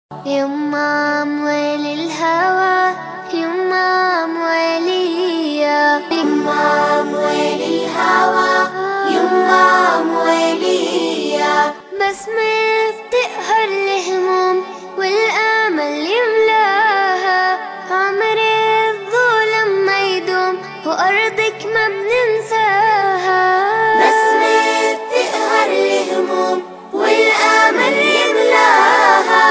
يما أموال الهوى، يما أموالية، يما أموال الهوى، يما أموالية. بسمة بتقهر الهموم والأمل يملاها، عمر الظلم ما يدوم وأرضك ما بننساها. بسمة بتقهر الهموم والأمل يملاها،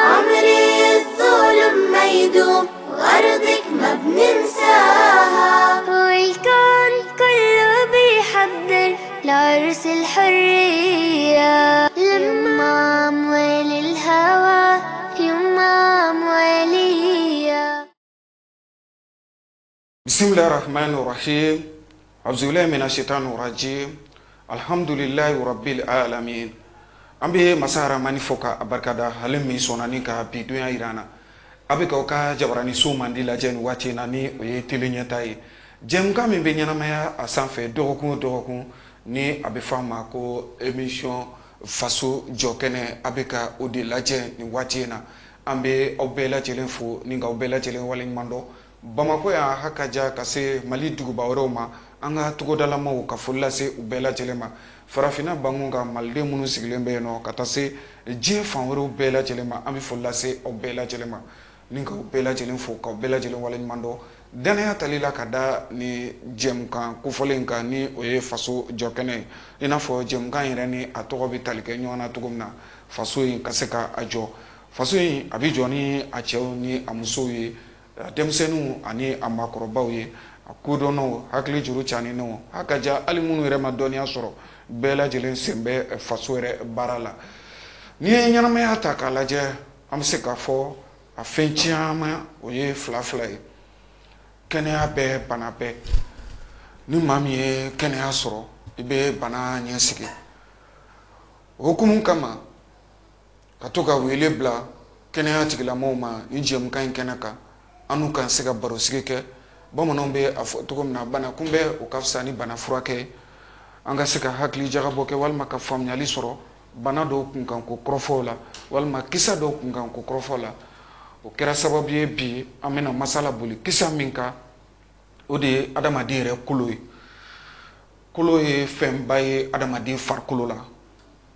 عمر الظلم ما يدوم وأرضك ما بننساها. والكون كله بيحضر لعرس الحرية، لما أموال الهوى، يما أموالية. بسم الله الرحمن الرحيم. أعوذ بالله من الشيطان الرجيم. الحمد لله رب العالمين. An bɛ masa Ramani fo ka a barikada, ale min sɔnna ni ka bi donya yira an na. A bɛ k'aw ka jabaraniso mandi lajɛ nin waati in na, ni o ye télé ɲɛta ye, jɛmukan min bɛ ɲɛnamaya a sanfɛ dɔgɔkun o dɔgɔkun, ni a bɛ fɔ a ma ko émission Faso Jɔkɛnɛ. A bɛ ka o de lajɛ nin waati in na. An bɛ aw bɛɛ lajɛlen fo ni k'aw bɛɛ lajɛlen waleɲuman dɔn. Bamakɔ yan ha ka ja ka se Mali duguba wɛrɛw ma, an ka togodalamaw ka foli lase u bɛɛ lajɛlen ma, farafinna bangun ka maliden minnu sigilen bɛ yen nɔ, ka taa se diɲɛ fan wɛrɛw bɛɛ lajɛlen ma. An bɛ foli lase aw bɛɛ lajɛlen ma ni k'aw bɛɛ lajɛlen fo, k'aw bɛɛ lajɛlen waleɲuman dɔn danaya tali la ka da ni jɛmukan kofɔlen kan, ni o ye Faso Jɔkɛnɛ ye. I n'a fɔ jɛmukan yɛrɛ ni a tɔgɔ bɛ tali kɛ ɲɔgɔn na cogo min na, faso in ka se ka a jɔ. Faso in a bɛ jɔ ni a cɛw ni a musow ye, denmisɛnninw ani a maakɔrɔbaw ye, a kodɔnnaw, hakili juru caninenw, a ka ja hali minnu yɛrɛ ma dɔnniya sɔrɔ, bɛɛ lajɛlen sen bɛ faso yɛrɛ baara la. N'i ye ɲɛnamaya ta k'a lajɛ, an bɛ se k'a fɔ a fɛn caman o ye fila fila ye: kɛnɛya bɛɛ, bana bɛɛ. Ni maa min ye kɛnɛya sɔrɔ, i bɛ bana ɲɛsigi. O hukumu kama, ka to ka wele bila kɛnɛya tigilamɔgɔw ma ni jɛmukan in kɛnɛ kan, an n'u ka se ka barosigi kɛ. Bamananw bɛ a fɔ cogo min na, bana kunbɛn o ka fisa ni bana furakɛ ye. An ka se ka hakili jagabɔ kɛ walima ka faamuyali sɔrɔ bana dɔw kunkanko kɔrɔfɔw la, walima kisa dɔw kunkanko kɔrɔfɔw la. O kɛra sababu ye, bi an bɛna masala boli kisa min kan, o de ye adamaden yɛrɛ kolo ye. Kolo ye fɛnba ye adamaden farikolo la,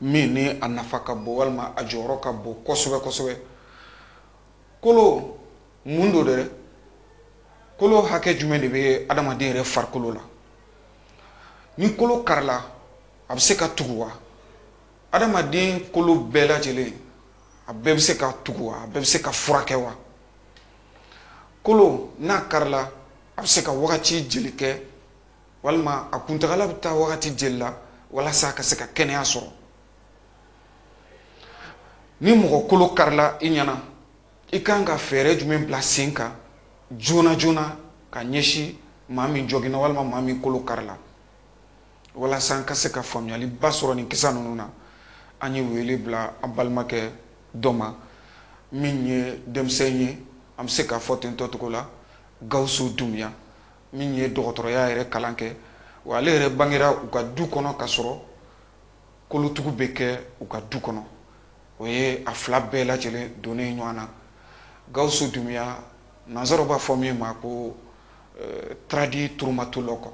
min ni a nafa ka bon walima a jɔyɔrɔ ka bon kosɛbɛ kosɛbɛ. Kolo mun don dɛ? Kolo hakɛ jumɛn de bɛ adamaden yɛrɛ farikolo la? Ni kolo karila, a bɛ se ka tugu wa? Adamaden kolo bɛɛ lajɛlen, a bɛɛ bɛ se ka tugu wa? A bɛɛ bɛ se ka furakɛ wa? Kolo n'a karila, a bɛ se ka wagati jeli kɛ, walima a kuntagala bɛ taa wagati jeli la walasa a ka se ka kɛnɛya sɔrɔ? Ni mɔgɔ kolo karila i ɲɛna, i kan ka fɛɛrɛ jumɛn bila sen kan joona joona ka ɲɛsin maa min joginna walima maa min kolo karila? Walasa an ka se ka faamuyaliba sɔrɔ nin kisa ninnu na, an ye wele bila an balimakɛ dɔ ma, min ye denmisɛn ye, an bɛ se k'a fɔ ten tɔ cogo la, Gawusu Dunbiya, min ye dɔgɔtɔrɔya yɛrɛ kalan kɛ. Wa ale yɛrɛ bangera u ka du kɔnɔ ka sɔrɔ kolotugu bɛ kɛ u ka du kɔnɔ. O ye a fila bɛɛ lajɛlen donnen ɲɔgɔn na. Gawusu Dunbiya, nanzaraw b'a fɔ min ma ko tradi traumatologue.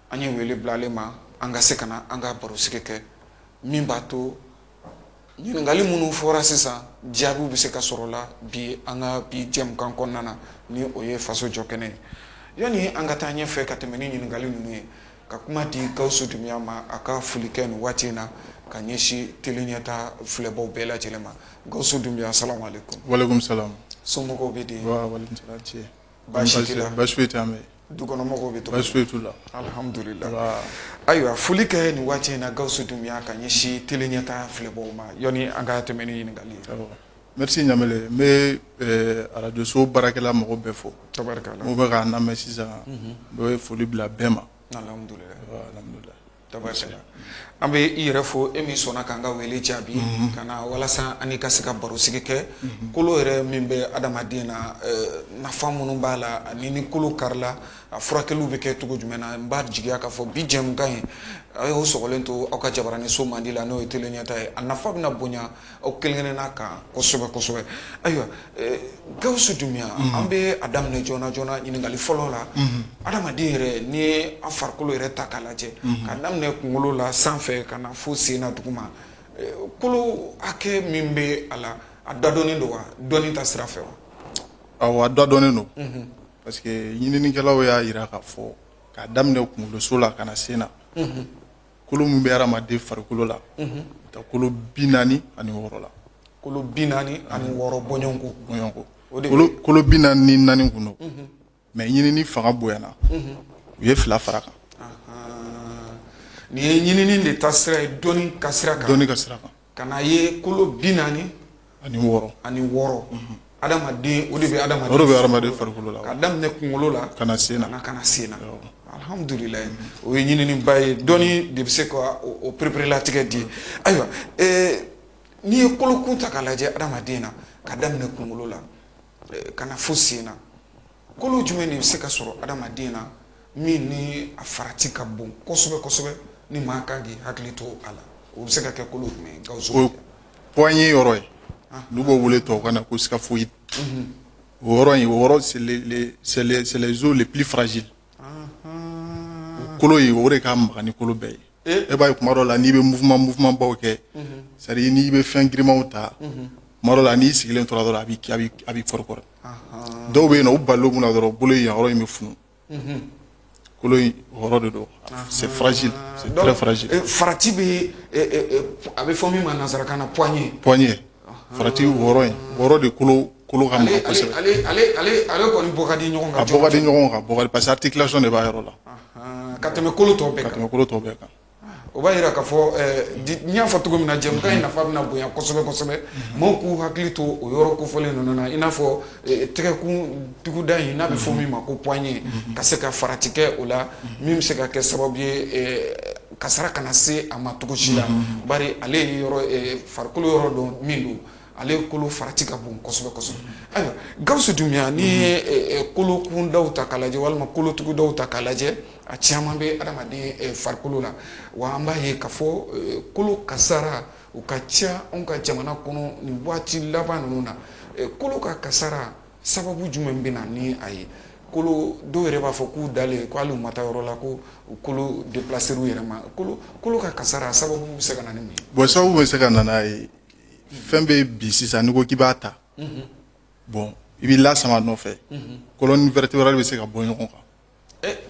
An ye wele bila ale ma, an ka se ka na an ka barosigi kɛ, min b'a to ɲininkali minnu fɔra sisan, jaabiw bɛ se ka sɔrɔ la bi an ka bi jɛmukan kɔnɔna na, ni o ye Faso Jɔkɛnɛ ye. Yanni an ka taa ɲɛfɛ ka tɛmɛ ni ɲininkali ninnu ye, ka kuma di Gawusu Dunbiya ma, a ka foli kɛ nin waati in na ka ɲɛsin télé ɲɛta filɛbaw bɛɛ lajɛlen ma. Gawusu Dunbiya, salamu aleykum. Walekum salam. Somɔgɔw bɛ di? Wa walekum salam, cɛ. Baasi t'i la? Baasi foyi t'an bɛ. Dukɔnɔmɔgɔw bɛ cogo di? Baasi foyi t'u la. Alhamdulillah. Wa. Ayiwa, foli kɛ nin waati in na, Gawusu Dunbiya, ka ɲɛsin télé ɲɛta filɛbaw ma, yanni an ka tɛmɛ ni ɲininkali ye. Awɔ. Merci Ɲamele. N bɛ radio so baarakɛla mɔgɔ bɛɛ fo. Tabarikala. Mun bɛ k'an lamɛn sisan, n bɛ foli bila bɛɛ ma. Alhamdulillah. Wa alhamdulillah. Tabarikala. An bɛ i yɛrɛ fo, e min sɔnna k'an ka wele jaabi ka na walasa an ka se ka barosigi kɛ kolo yɛrɛ min bɛ adamaden na, nafa minnu b'a la, ani ni kolo karila, a furakɛliw bɛ kɛ cogo jumɛn na. N b'a jigiya k'a fɔ bi jɛmukan in, a y'o sɔgɔlen to aw ka jabaranin so mandi la, n'o ye télé ɲɛta ye, a nafa bɛna bonya aw kelen kelenna kan kosɛbɛ kosɛbɛ. Ayiwa, Gawusu Dunbiya, an bɛ a daminɛ joona joona ɲininkali fɔlɔ la. Adamaden yɛrɛ, n'i ye an farikolo yɛrɛ ta k'a lajɛ, ka daminɛ kunkolo la sanfɛ ka na fo sen na duguma, kolo hakɛ min bɛ a la, a dadɔnnen don wa, dɔnni ta sira fɛ wa? Awɔ, a dadɔnnen don, parce que ɲininikɛlaw y'a jira k'a fɔ k'a daminɛ kunkoloso la ka na sen na, kolo min bɛ hadamaden farikolo la, taa kolo 46 la. Kolo 46 bɔɲɔgɔnko. Bɔɲɔgɔnko. Kolo 44 kun don, mais ɲinini fanga bonyana, u ye 2 fara kan. Nin ye ɲinini de ta sira ye, dɔnni ka sira kan. Dɔnni ka sira kan. Ka na ye kolo 46. Adamaden, o de bɛ adamaden. O de bɛ adamaden farikolo la. Ka daminɛ kunkolo la. Ka na sen na. Ka na sen na. Alhamdulilayi, o ye ɲininiba ye, dɔnni de bɛ se ka o pereperelatigɛ di. Ayiwa, n'i ye kolokun ta k'a lajɛ adamaden na, ka daminɛ kunkolo la ka na fo sen na, kolo jumɛn de bɛ se ka sɔrɔ adamaden na min ni a farati ka bon kosɛbɛ kosɛbɛ, ni maa kan k'i hakili to a la? O bɛ se ka kɛ kolo jumɛn ye, Gawusu? O ye poignet yɔrɔ ye, n'u b'o wele tubabukan na ko scaphoïde. O yɔrɔ in, o yɔrɔ, c'est les os les plus fragiles. O kolo in, o de ka magan ni kolo bɛɛ ye. E b'a ye, kuma dɔ la, n'i bɛ mouvement baw kɛ, c'est à dire n'i bɛ fɛn girimanw ta, kuma dɔ la, n'i sigilen tora dɔrɔn, a b'i kɔrɔ kɔrɔ. Dɔw bɛ yen nɔ, u balilen mun na dɔrɔn, bolo in yan yɔrɔ in bɛ funu. Kolo in, o yɔrɔ de don, c'est fragile, c'est très fragile. Farati bɛ, a bɛ fɔ min ma nanzarakan na poignet. Poignet, farati, o yɔrɔ in, o yɔrɔ de kolo ka magan kosɛbɛ. Ale kɔni bɔ ka di ɲɔgɔn kan. A bɔ ka di ɲɔgɔn kan, bɔ ka di, parce que articulation de b'a yɔrɔ la. Ka tɛmɛ kolo tɔw bɛɛ kan. Ka tɛmɛ kolo tɔw bɛɛ kan. O b'a yira k'a fɔ, n y'a fɔ cogo min na, jɛmukan in nafa bɛna bonya kosɛbɛ kosɛbɛ, maaw k'u hakili to o yɔrɔ kofɔlen ninnu na, i n'a fɔ tɛgɛkun tuguda in n'a bɛ fɔ min ma ko poignet, ka se ka farati kɛ o la, min bɛ se ka kɛ sababu ye kasara kana se a ma cogo si la, bari ale ye yɔrɔ farikolo yɔrɔ dɔ min don, ale kolo farati ka bon kosɛbɛ kosɛbɛ. Ayiwa, Gawusu Dunbiya, n'i ye kolo kundaw ta k'a lajɛ walima kolotugudaw ta k'a lajɛ, a caman bɛ adamaden farikolo la wa. An b'a ye k'a fɔ kolo kasara u ka ca anw ka jamana kɔnɔ nin waati laban ninnu na. Kolo ka kasara, sababu jumɛn bɛ na ni a ye? Kolo dɔw yɛrɛ b'a fɔ k'u dalen ko hali u ma taa yɔrɔ la, ko kolo déplacer u yɛrɛ ma. Kolo ka kasara sababu bɛ se ka na ni mun ye? Bon, sababu bɛ se ka na n'a ye, fɛn bɛ bi sisan, n'i ko k'i b'a ta, bon, i b'i lasama nɔfɛ, colonne vertébrale bɛ se ka bɔ ɲɔgɔn kan.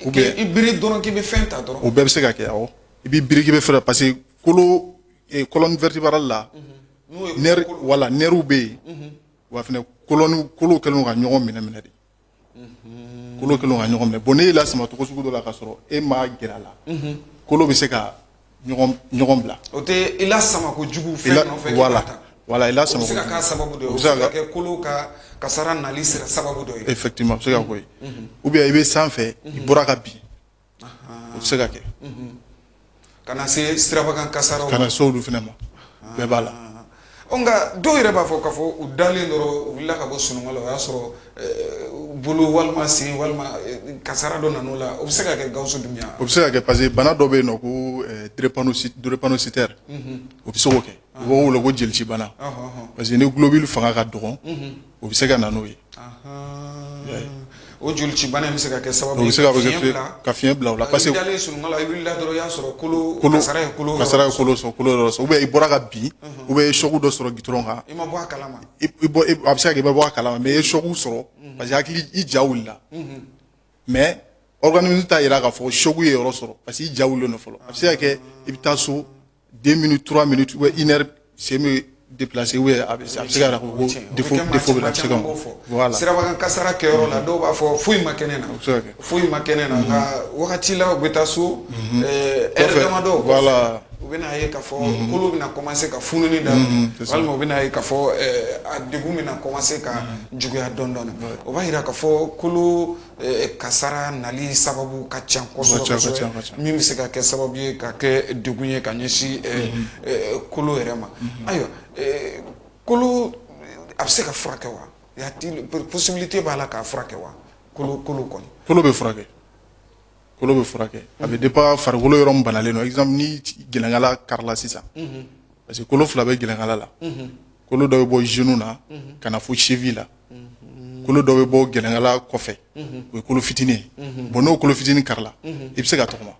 Ou bien i biri dɔrɔn k'i bɛ fɛn ta dɔrɔn. O bɛɛ bɛ se ka kɛ, awɔ, i b'i biri k'i bɛ fɛn, parce que kolo, colonne vertébrale la, nerf, voilà, nerfw bɛ yen wa fɛnɛ, colonne, kolo kɛlen don ka ɲɔgɔn minɛ minɛ de, kolo kɛlen don ka ɲɔgɔn minɛ. Bon, n'e y'i lasama cogo sugu dɔ la ka sɔrɔ e ma gɛrɛ a la, kolo bɛ se ka ɲɔgɔn bila. O tɛ i lasama kojugu fɛn nɔfɛ k'i b'a ta. Voilà, i lasama. O bɛ se ka k'a sababu dɔ ye, o bɛ se ka kɛ kolo ka kasara nali sira sababu dɔ ye. Effectivement, a bɛ se ka k'o ye. Ou bien i bɛ sanfɛ, i bɔra ka bin, o bɛ se ka kɛ. Ka na se sirabakan kasaraw. Ka na se olu fana ma, bɛɛ b'a la. Ɔ, nka dɔw yɛrɛ b'a fɔ k'a fɔ u dalen dɔrɔn, u wulila ka bɔ sunɔgɔ la, o y'a sɔrɔ bolo walima sen walima kasara dɔ nan'o la. O bɛ se ka kɛ, Gawusu Dunbiya? O bɛ se ka kɛ, parce que bana dɔ bɛ yen nɔ ko drépanocytaire, o bɛ se k'o kɛ. U b'o wele ko jelici bana, parce que ni globule fanga ka dɔgɔ, o bɛ se ka na n'o ye. O jolici bana in bɛ se ka kɛ sababu ye, o bɛ se ka kɛ ka fiɲɛ bila o la, parce que i dalen sunɔgɔ la, i wulila dɔrɔn, i y'a sɔrɔ kolo kasara ye kolo. Kasara ye kolo sɔrɔ, kolo yɔrɔ sɔrɔ, ou bien i bɔra ka bin, ou bien i ye choc dɔ sɔrɔ goudron kan. I ma bɔ a kalama. I bɔ, a bɛ se ka kɛ i ma bɔ a kalama, mais i ye choc sɔrɔ, parce que hakili, i ja wulila, mais organisme t'a yira k'a fɔ choc ye yɔrɔ sɔrɔ, parce que i ja wulilen don fɔlɔ. A bɛ se ka kɛ i bɛ taa so, 2 minutes, 3 minutes ou bien une heure, sen bɛ déplacer, ou bien a bɛ se ka ko défaut bɛ, a bɛ se ka, voilà. Sirabakan kasara kɛyɔrɔ la, dɔw b'a fɔ foyi ma kɛ ne na, foyi ma kɛ ne na, nka wagati la u bɛ taa so, heure damadɔ voilà. U U bɛna ye k'a fɔ kolo bɛna commencer ka fununi daminɛ, walima u bɛna ye k'a fɔ a degun bɛna commencer ka juguya dɔɔni dɔɔni. O b'a yira k'a fɔ kolo kasara nali sababu ka ca kosɛbɛ kosɛbɛ, min bɛ se ka kɛ sababu ye ka kɛ degun ye ka ɲɛsin kolo yɛrɛ ma. Ayiwa, kolo a bɛ se ka furakɛ wa? Y a-t-il possibilité b'a la k'a furakɛ wa? Kolo kɔni. Kolo bɛ furakɛ. Kolo bɛ furakɛ. A bɛ dépend farikolo yɔrɔ min banalen don. Exemple, ni gɛlɛnkala karila sisan, parce que kolo fila bɛ gɛlɛnkala la. Kolo dɔ bɛ bɔ genou na ka na fo cheville la. Kolo dɔ bɛ bɔ gɛlɛnkala kɔfɛ, o ye kolo fitinin ye. Bon, n'o kolo fitinin karila, i bɛ se ka tɔgɔma.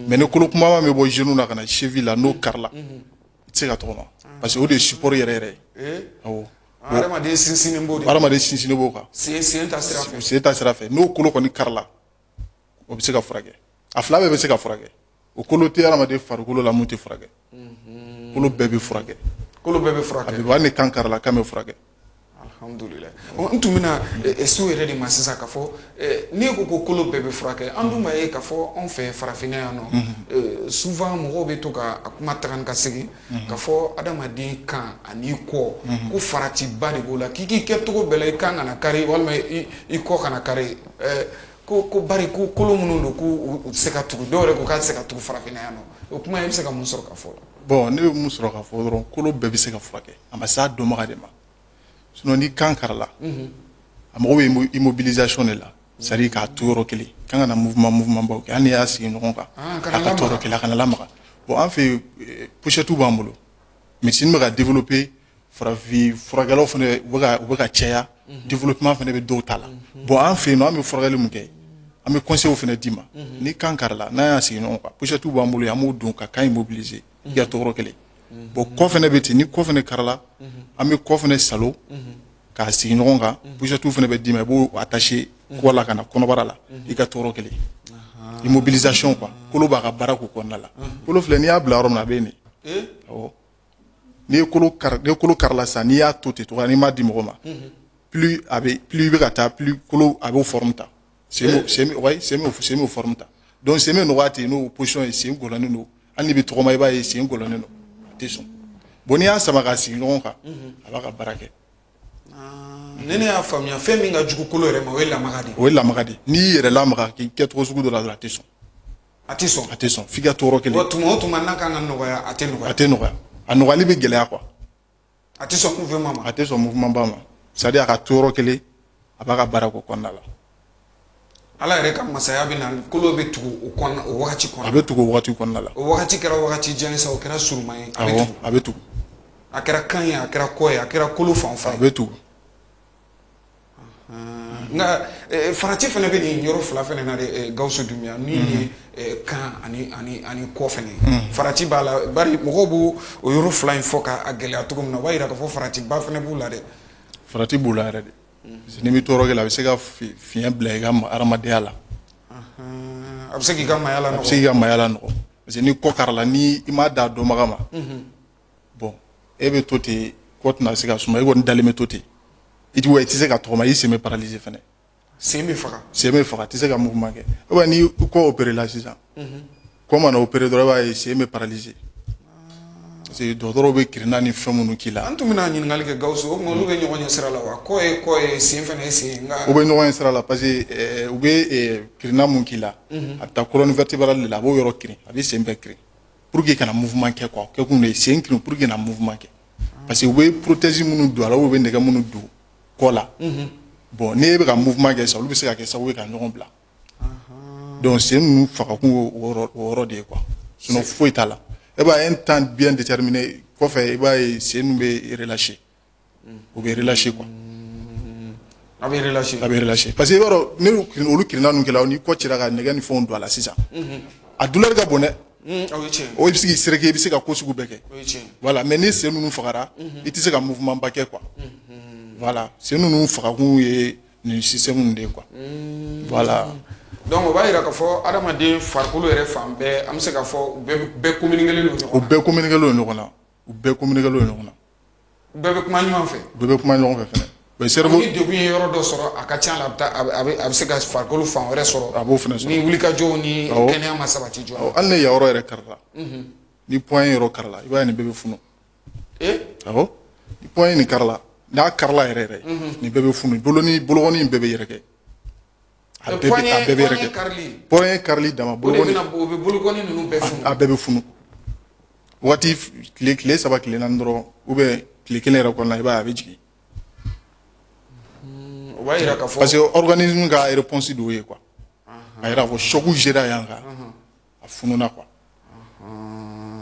Mais ni kolo kunbaba min bɛ bɔ genou na ka na cheville la, n'o karila, i tɛ se ka tɔgɔma, parce que o de ye support yɛrɛ yɛrɛ ye. Awɔ. Hadamaden sinsinnen b'o de. Hadamaden sinsinnen b'o kan. Sen ta sira fɛ. Sen ta sira fɛ. N'o kolo kɔni karila, o bɛ se ka furakɛ. A fila bɛɛ bɛ se ka furakɛ. O kolo tɛ hadamaden farikolo la mun tɛ furakɛ. Kolo bɛɛ bɛ furakɛ. Kolo bɛɛ bɛ furakɛ. A bɛ hali ni kan karila, kan bɛ furakɛ. Alhamdulilayi. N tun bɛna so yɛrɛ de ma sisan k'a fɔ n'e ko kolo bɛɛ bɛ furakɛ, an dun b'a ye k'a fɔ anw fɛ farafinna yan nɔ, souvent mɔgɔw bɛ to ka a kuma taga ni ka segin k'a fɔ adamaden kan ani kɔ ko faratiba de b'o la, k'i k'i kɛ cogo bɛɛ la i kan kana kari walima i kɔ kana kari, ko bari ko kolo minnu don k'u tɛ se ka tugu, dɔw yɛrɛ ko k'a tɛ se ka tugu farafinna yan nɔ. O kuma i bɛ se ka mun sɔrɔ ka fɔ o la? Bon, ne bɛ mun sɔrɔ ka fɔ dɔrɔn, kolo bɛɛ bɛ se ka furakɛ, a ma s'a dɔnbaga de ma. Sinon ni kan karila, a mago bɛ immobilisation de la, c'est à dire k'a to yɔrɔ kelen, kan kana mouvement baw kɛ, hali n'i y'a sigi ɲɔgɔn kan, a ka to yɔrɔ kelen, a kana lamaga. Bon, an fɛ yen pochette b'an bolo, médecine bɛ ka développer, farafin furakɛlaw fana u bɛ ka caya, développement fana bɛ dɔw ta la. Bon, an fɛ yen nɔ, an bɛ furakɛli mun kɛ, an bɛ conseil fana d'i ma. Ni kan karila, n'an y'a sigi ɲɔgɔn kan, pochette b'an bolo yen, an b'o don ka kan immobiliser i ka to yɔrɔ kelen. Bon, kɔ fana bɛ ten, ni kɔ fana karila, an bɛ kɔ fana salo k'a sigi ɲɔgɔn kan, pochette fana bɛ d'i ma, i b'o attacher kɔ la ka na kɔnɔbara la, i ka to yɔrɔ kelen. Immobilisation quoi, kolo b'a ka baara k'o kɔnɔna la. Kolo filɛ, n'i y'a bila yɔrɔ min na, a bɛ yen de. Awɔ. N'i ye kolo kari, n'i ye kolo karila sisan, n'i y'a to ten cogoya, n'i m'a di mɔgɔ ma, plus a bɛ, plus i bɛ ka taa, plus kolo a b'o forme ta. Sen b'o forme ta. Donc sen bɛ nɔgɔya ten, n'o position ye, sen gɔlɔnnen don. Hali n'i bɛ tɔgɔma, i b'a ye sen gɔlɔnnen don. A tɛ sɔn. Bon, n'i y'a sama k'a sigi ɲɔgɔn kan, a b'a ka baara kɛ. Ni ne y'a faamuya, fɛn min ka jugu kolo yɛrɛ ma, o ye lamaga de ye. O ye lamaga de ye. N'i y'i yɛrɛ lamaga k'i kɛ cogo sugu dɔ la dɔrɔn, a tɛ sɔn. A tɛ sɔn. A tɛ sɔn, f'i ka to yɔrɔ kelen. Wa tuma o tuma n'a kan ka nɔgɔya, a tɛ nɔgɔya. A tɛ nɔgɔya. A nɔgɔyali bɛ gɛlɛya quoi. A tɛ sɔn mouvement ma. A tɛ sɔn mouvement ba ma. C'est à dire a ka to yɔrɔ kelen, a b'a ka baara k'o kɔnɔna la. Ala yɛrɛ ka masaya bɛ na, kolo bɛ tugu o kɔnɔna, o wagati kɔnɔ. A bɛ tugu o wagati kɔnɔna la. O wagati kɛra wagati jan ye sa, o kɛra surunman ye. A bɛ tugu. A bɛ tugu. A kɛra kan ye, a kɛra kɔ ye, a kɛra kolo fan o fan. A bɛ tugu. Nka farati fana bɛ nin yɔrɔ fila fana na dɛ, Gawusu Dunbiya, min ye kan ani kɔ fana ye. Farati b'a la, bari mɔgɔw b'o o yɔrɔ fila in fɔ k'a gɛlɛya cogo min na, o b'a yira k'a fɔ faratiba fana b'u la dɛ. Farati b'u la yɛrɛ de. Parce que n'i bɛ tɔɔrɔ kɛ la, a bɛ se ka fiɲɛ bila i ka hadamadenya la. A bɛ se k'i ka maaya la nɔgɔ. A bɛ se k'i ka maaya la nɔgɔ. Parce que ni kɔ karila, ni i m'a da dɔnbaga ma, bon, e bɛ to ten, kɔ tɛna se ka suma, e kɔni dalen bɛ to ten. I tɛ se ka tɔgɔma, i sen bɛ paralyser fɛnɛ. Sen bɛ faga. Sen bɛ faga, i tɛ se ka mouvement kɛ. Ou bien ni kɔ opéré la sisan, kɔ mana opéré dɔrɔn, i b'a ye sen bɛ paralyser. Parce que dɔgɔtɔrɔw bɛ kirinna ni fɛn minnu k'i la. An tun bɛna ɲininkali kɛ Gawusu, o tuma olu bɛ ɲɔgɔn ɲɛ sira la wa? Kɔ ye kɔ ye, sen fana ye sen ye, nka. U bɛ ɲɔgɔn ɲɛ sira la, parce que u bɛ kirinna mun k'i la, a bɛ taa colonne vertébrale de la, a b'o yɔrɔ kirin, a bɛ sen bɛɛ kirin. Pour que kana mouvement kɛ quoi, o kɛkun de ye sen kirin pour que kana mouvement kɛ. Parce que u bɛ prothèse minnu don a la, ou bɛ nɛgɛ minnu don kɔ la. Bon, n'e bɛ ka mouvement kɛ sisan, olu bɛ se ka kɛ sababu ye ka ɲɔgɔn bila. Donc sen ninnu fagakun y'o yɔrɔ de ye quoi. Sinon foyi t'a la. E b'a ye un temps bien déterminé kɔfɛ, i b'a ye sen ninnu bɛ relâcher. U bɛ relâcher quoi. A bɛ relâcher. A bɛ relâcher. Parce que i b'a dɔn, ne olu kirinna ninnu kɛla, ni kɔ cira ka nɛgɛ ni fɛnw don a la sisan. A douleur ka bon dɛ. O ye tiɲɛ. O i bɛ se k'i sereke, i bɛ se ka ko sugu bɛɛ kɛ. O ye tiɲɛ. Voilà, mais ni sen ninnu fagara, i tɛ se ka mouvement ba kɛ quoi. Voilà, sen ninnu fagakun ye nin système ninnu de ye quoi. Voilà. Donc o b'a yira k'a fɔ adamaden farikolo yɛrɛ fan bɛɛ, an bɛ se k'a fɔ u bɛɛ communiqué len don ɲɔgɔn na. U bɛɛ communiqué len don ɲɔgɔn na. U bɛɛ communiqué len don ɲɔgɔn na. U bɛɛ bɛ kuma ɲɔgɔn fɛ. U bɛɛ bɛ kuma ɲɔgɔn fɛ fɛnɛ. Mais cerveau ni degun ye yɔrɔ dɔ sɔrɔ, a ka ca la, a bɛ taa, a bɛ se ka farikolo fan wɛrɛ sɔrɔ. A b'o fɛnɛ sɔrɔ. Ni wulikajɔw ni kɛnɛya ma sabati joona. Hali ni yan yɔrɔ yɛrɛ karila. Ni poignet yɔrɔ karila, i b'a ye nin bɛɛ bɛ funu. Awɔ, ni poignet nin karila, n'a karila yɛrɛ yɛrɛ, nin bɛɛ bɛ funu. Bolo ni bolokɔni in bɛɛ bɛ yɛrɛkɛ. A bɛɛ bɛ, a bɛɛ bɛ yɛrɛkɛ. Poignet karili dama, bolokɔni, o bɛ bolokɔni ninnu bɛɛ funu. A bɛɛ bɛ funu. Waati tile 3, tile 4 dɔrɔn, ou bien tile 1 yɛrɛ kɔnɔna, i b'a ye a bɛ jigin. O b'a yira k'a fɔ parce que organisme ka réponse de y'o ye quoi. A yira k'a fɔ choc gera yan kan, a fununa quoi.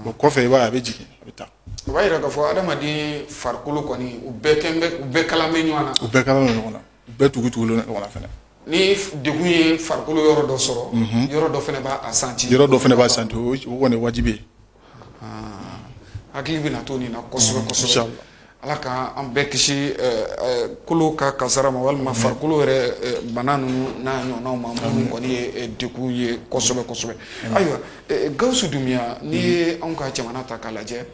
Bon, kɔfɛ i b'a ye a bɛ jigin, a bɛ taa. O b'a yira k'a fɔ adamaden farikolo kɔni, u bɛɛ kɛn bɛ, u bɛɛ kalan bɛ ɲɔgɔn na. U bɛɛ kalan bɛ ɲɔgɔn na, u bɛɛ tugu tugulen ɲɔgɔn na fɛnɛ. Ni degun ye farikolo yɔrɔ dɔ sɔrɔ, yɔrɔ dɔ fɛnɛ b'a santi. Yɔrɔ dɔ fɛnɛ b'a santi, o kɔni ye wajibi ye. Hakili bɛna to nin na kosɛbɛ kosɛbɛ. Ala ka an bɛɛ kisi kolo ka kasara ma, walima farikolo yɛrɛ bana ninnu n'a ɲɔgɔnnaw ma, minnu kɔni ye degun ye kosɛbɛ kosɛbɛ. Ayiwa, Gawusu Dunbiya, n'i ye anw ka jamana ta k'a lajɛ,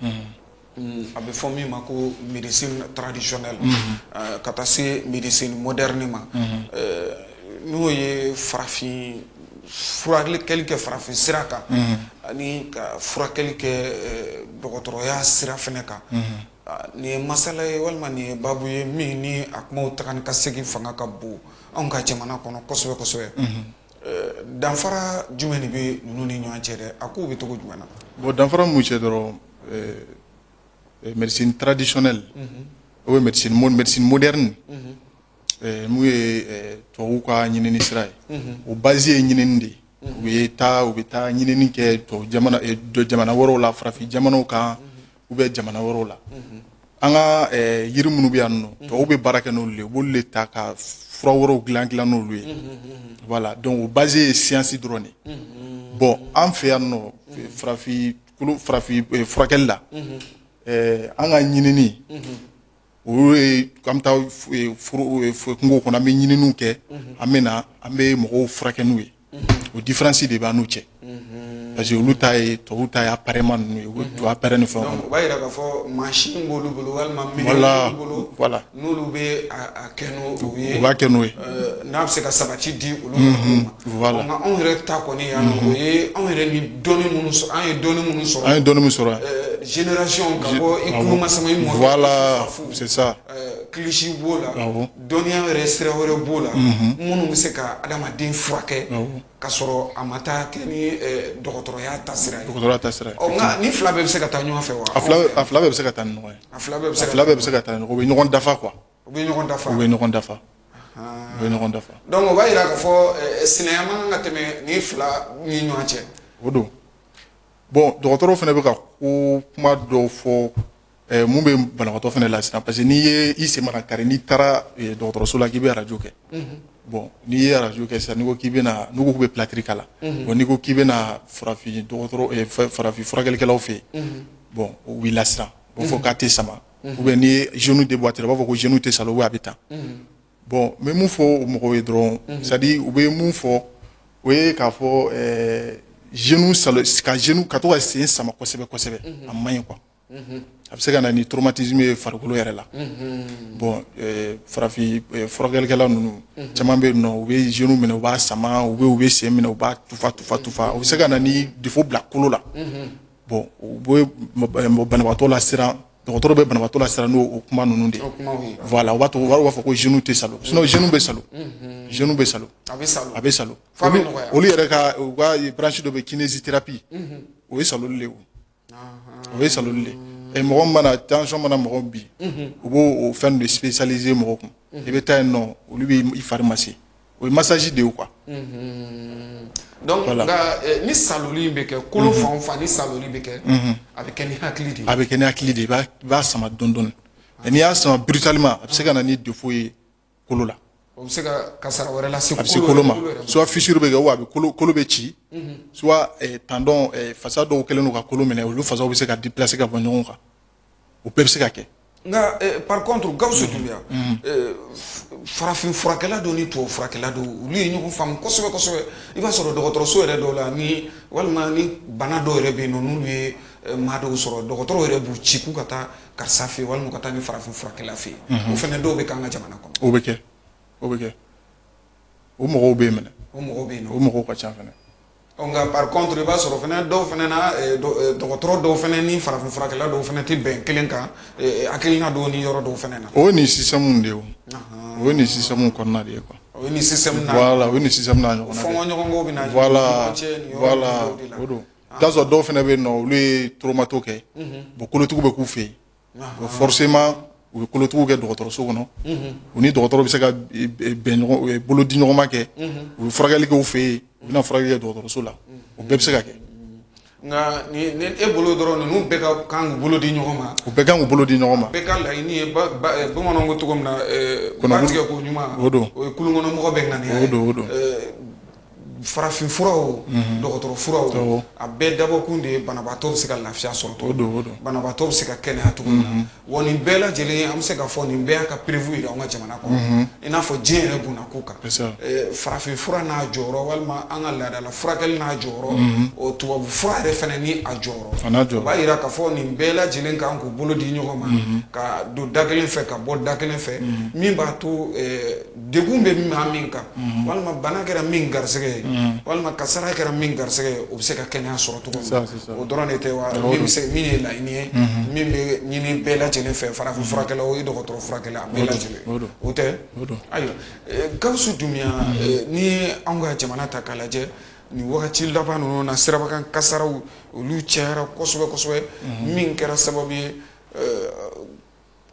a bɛ fɔ min ma ko médecine traditionnelle ka taa se médecine moderne ma, n'o ye farafin furakɛli kɛ farafin sira kan, ani ka furakɛli kɛ dɔgɔtɔrɔya sira fɛnɛ kan. Nin ye masala ye, walima nin ye baabu ye min ni a kumaw taga ni ka segin fanga ka bon anw ka jamana kɔnɔ kosɛbɛ kosɛbɛ. Danfara jumɛn de bɛ ninnu ni ɲɔgɔn cɛ dɛ? A kow bɛ cogo jumɛn na? Bon, danfara mun cɛ dɔrɔn, médecine traditionnelle ou médecine moderne, mun ye tubabuw ka ɲinini sira ye, o base ye ɲinini de ye. U bɛ taa ɲinini kɛ tubabu jamana, jamana wɛrɛw la, farafin jamanaw kan ou bien jamana wɛrɛw la. An ka yiri minnu bɛ yan nɔ, tubabuw bɛ baara kɛ n'olu de ye, u b'olu de ta ka fura wɛrɛw dilan dilan n'olu ye. Voilà, donc o base ye science dɔrɔn de ye. Bon, an fɛ yan nɔ, farafin kolo, farafin furakɛli la, an ka ɲinini o ye an bɛ taa kungo kɔnɔ, an bɛ ɲininiw kɛ, an bɛ na, an bɛ mɔgɔw furakɛ n'u ye. O différence de b'an n'u cɛ, parce que olu ta ye, tubabuw ta ye appareil ninnu ye, u bɛ don appareil ni fɛnw kɔnɔ. Donc o b'a yira k'a fɔ mansin b'olu bolo, walima minɛn b'olu bolo, n'olu bɛ a kɛ n'o ye. U b'a kɛ n'o ye. N'a bɛ se ka sabati di olu ma. Nka anw yɛrɛ ta kɔni yan nɔ, o ye anw yɛrɛ ni dɔnni minnu sɔrɔ, an ye dɔnni minnu sɔrɔ. An ye dɔnni min sɔrɔ. Génération ka bɔ i kulo ma sama i mɔkɛ. Voilà, c'est ça. Kilisi b'o la, dɔnniya yɛrɛ sira wɛrɛ b'o la, minnu bɛ se ka adamaden furakɛ ka sɔrɔ a ma taa kɛ ni dɔgɔtɔrɔya taasira ye. Dɔgɔtɔrɔya taasira ye. Ɔ, nka ni fila bɛɛ bɛ se ka taa ɲɔgɔn fɛ wa? A fila bɛɛ bɛ se ka taa ni ɲɔgɔn ye. A fila bɛɛ bɛ se A fila bɛɛ bɛ se ka taa ni ɲɔgɔn ye, u bɛ ɲɔgɔn dafa quoi. U bɛ ɲɔgɔn dafa. U bɛ ɲɔgɔn dafa. U bɛ ɲɔgɔn dafa. Donc o b'a yira k'a fɔ sinaya man kan ka tɛmɛ ni fila ni ɲɔgɔn cɛ. O don. Bon, dɔgɔtɔrɔw fana bɛ ka ko kuma dɔw fɔ mun bɛ banabagatɔ fana lasiran, parce que n'i ye i sen mana kari, n'i taara dɔgɔtɔrɔso la k'i bɛ arajo kɛ, bon, n'i ye arajo kɛ sisan, n'i ko k'i bɛna, n'u ko k'u bɛ plâtre k'a la, bon, n'i ko k'i bɛna farafin dɔgɔtɔrɔ, farafin furakɛlikɛlaw fɛ yen, bon, u b'i lasiran, u b'a fɔ k'a tɛ sama, ou bien n'i ye genou déboîté, u b'a fɔ ko genou tɛ salo, ou bien a bɛ tan. Bon, n bɛ mun fɔ o mɔgɔw ye dɔrɔn, c'est à dire u bɛ mun fɔ, o ye k'a fɔ genou salo ka genou ka to ka sen sama kosɛbɛ kosɛbɛ, a man ɲi quoi. A bɛ se ka na ni traumatisme ye farikolo yɛrɛ la. Bon, farafin furakɛlikɛla ninnu caman bɛ yen nɔ, u bɛ genou minɛ, u b'a sama, u bɛ sen minɛ, u b'a tufa tufa tufa, o bɛ se ka na ni défaut bila kolo la. Bon, u bɛ banabagatɔ lasiran, dɔgɔtɔrɔ bɛ banabagatɔ lasiran n'o o kuma ninnu de ye. Voilà, o b'a to u b'a fɔ ko genou tɛ salo, sinon genou bɛ salo, genou bɛ salo. A bɛ salo. A bɛ salo. F'a bɛ nɔgɔya. Olu yɛrɛ ka, u ka branche dɔ bɛ, kinésithérapie, o ye saloli de ye, o ye saloli de ye. Mɔgɔ min mana tension mana mɔgɔ bin, u b'o o fɛn de spécialisé mɔgɔ kun, i bɛ taa yen nɔ, olu b'i fari masser, o ye massage de ye quoi. Donc nka ni saloli bɛ kɛ kolo fan o fan, ni saloli bɛ kɛ, a bɛ kɛ ni hakili de ye. A bɛ kɛ ni hakili de ye, i b'a sama dɔɔni dɔɔni, mais n'i y'a sama brutalement, a bɛ se ka na ni défaut ye kolo la. O bɛ se ka kasara wɛrɛ lase. A bɛ se kolo ma, soit fissure bɛ kɛ, ou a bɛ kolo bɛ ci, soit tendon, fasa dɔw kɛlen don ka kolo minɛ, olu fasaw bɛ se ka déplacer ka bɔ ɲɔgɔn kan, o bɛɛ bɛ se ka kɛ. Nka par contre, Gawusu Dunbiya, farafin furakɛla dɔw ni tubabu furakɛla dɔw, olu ye ɲɔgɔn faamu kosɛbɛ kosɛbɛ. I b'a sɔrɔ dɔgɔtɔrɔso yɛrɛ dɔw la, ni walima ni bana dɔw yɛrɛ bɛ yen nɔ, n'olu ye maa dɔw sɔrɔ, dɔgɔtɔrɔw yɛrɛ b'u ci k'u ka taa karisa fɛ yen, walima ka taa ni farafin furakɛla fɛ yen. O fana dɔw bɛ k'an ka jamana kɔnɔ. O bɛ kɛ, o bɛ kɛ, o mɔgɔw bɛ yen minɛ. O mɔgɔw bɛ yen nɔ. O mɔgɔw ka ca fɛnɛ. Nka par contre, i b'a sɔrɔ fɛnɛ dɔw fɛnɛ na, dɔgɔtɔrɔ dɔw fɛnɛ ni farafin furakɛla dɔw fɛnɛ tɛ bɛn kelen kan, hakilina dɔw ni yɔrɔ dɔw fɛnɛ na. O ye nin système de ye, o o ye nin système kɔnɔna de ye quoi. O ye nin système na. Voilà, o ye nin système n'a ɲɔgɔnna. Fɔnkɔ ɲɔgɔnko bɛ na. Voilà, voilà, o don. I t'a sɔrɔ dɔw fɛnɛ bɛ yen nɔ, olu ye traumato kɛ. Bon, kolotugu bɛ k'u fɛ yen. Bon, forcément u bɛ kolotugu kɛ dɔgɔtɔrɔso kɔnɔ. U ni dɔgɔtɔrɔ bɛ se ka bɛn ɲɔgɔn, bolo di ɲɔgɔn ma kɛ. U bɛ furakɛli kɛ u fɛ yen, u bɛna furakɛli kɛ dɔgɔtɔrɔso la. O bɛɛ bɛ se ka kɛ. Nka ni e bolo dɔrɔn, ninnu bɛɛ ka kan k'u bolo di ɲɔgɔn ma. U bɛɛ kan k'u bolo di ɲɔgɔn ma. Bɛɛ ka laɲini ye, bamananw ko cogo min na, ba tigɛ ko ɲuman. O don. O ye kulun kɔnɔ mɔgɔ bɛɛ ŋaniya ye. O don, o don. Farafin furaw, dɔgɔtɔrɔ furaw, a bɛɛ dabɔkun de ye banabaatɔ bɛ se ka lafiya sɔrɔ cogo min, banabaatɔ bɛ se ka kɛnɛya cogo min na. Wa nin bɛɛ lajɛlen, an bɛ se k'a fɔ nin bɛɛ y'a ka preuve yira an ka jamana kɔnɔ, i n'a fɔ diɲɛ yɛrɛ bunna ko kan. Farafin fura n'a jɔyɔrɔ, walima an ka laadala furakɛli n'a jɔyɔrɔ, o tubabu fura yɛrɛ fɛnɛ ni a jɔyɔrɔ, o b'a yira k'a fɔ nin bɛɛ lajɛlen kan k'u bolo di ɲɔgɔn ma, ka don da kelen fɛ, ka bɔ da kelen fɛ, min b'a to degun bɛ maa min kan, walima bana kɛra min garisɛgɛ ye, walima kasara kɛra min garisɛgɛ ye, o bɛ se ka kɛnɛya sɔrɔ cogo min na. O dɔrɔn de tɛ wa, min bɛ se, min ye laɲini ye, min bɛ ɲini bɛɛ lajɛlen fɛ, farafin furakɛla o ye, dɔgɔtɔrɔ furakɛla, a bɛɛ lajɛlen, o tɛ. Ayiwa, Gawusu Dunbiya, ni anw ka jamana ta k'a lajɛ nin wagati laban ninnu na, sirabakan kasaraw olu cayara kosɛbɛ kosɛbɛ, min kɛra sababu ye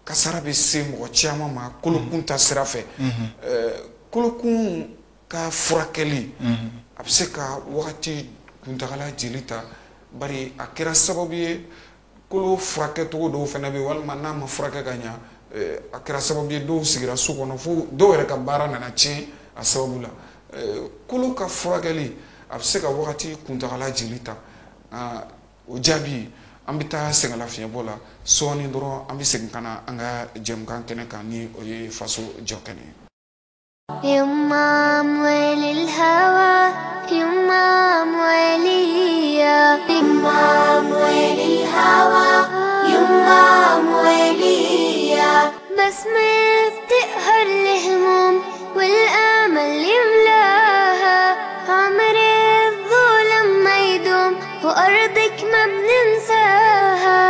kasara bɛ se mɔgɔ caman ma kolokun ta sira fɛ. Kolokun ka furakɛli a bɛ se ka wagati kuntagala jeli ta, bari a kɛra sababu ye kolo furakɛcogo dɔw fana bɛ yen, walima n'a ma furakɛ ka ɲa, a kɛra sababu ye dɔw sigira so kɔnɔ, fo dɔw yɛrɛ ka baara nana tiɲɛ a sababu la. Kolo ka furakɛli a bɛ se ka wagati kuntagala jeli ta? O jaabi, an bɛ taa sɛgɛnlafiɲɛbɔ la sɔɔni dɔrɔn, an bɛ segin ka na an ka jɛmukan kɛnɛ kan, ni o ye Faso Jɔ Kɛnɛ ye. يما أموال الهوى، يما أموالية، يما أموال الهوى، يما أموالية، بسمة بتقهر الهموم والأمل يملاها، عمر الظلم ما يدوم وأرضك ما بننساها،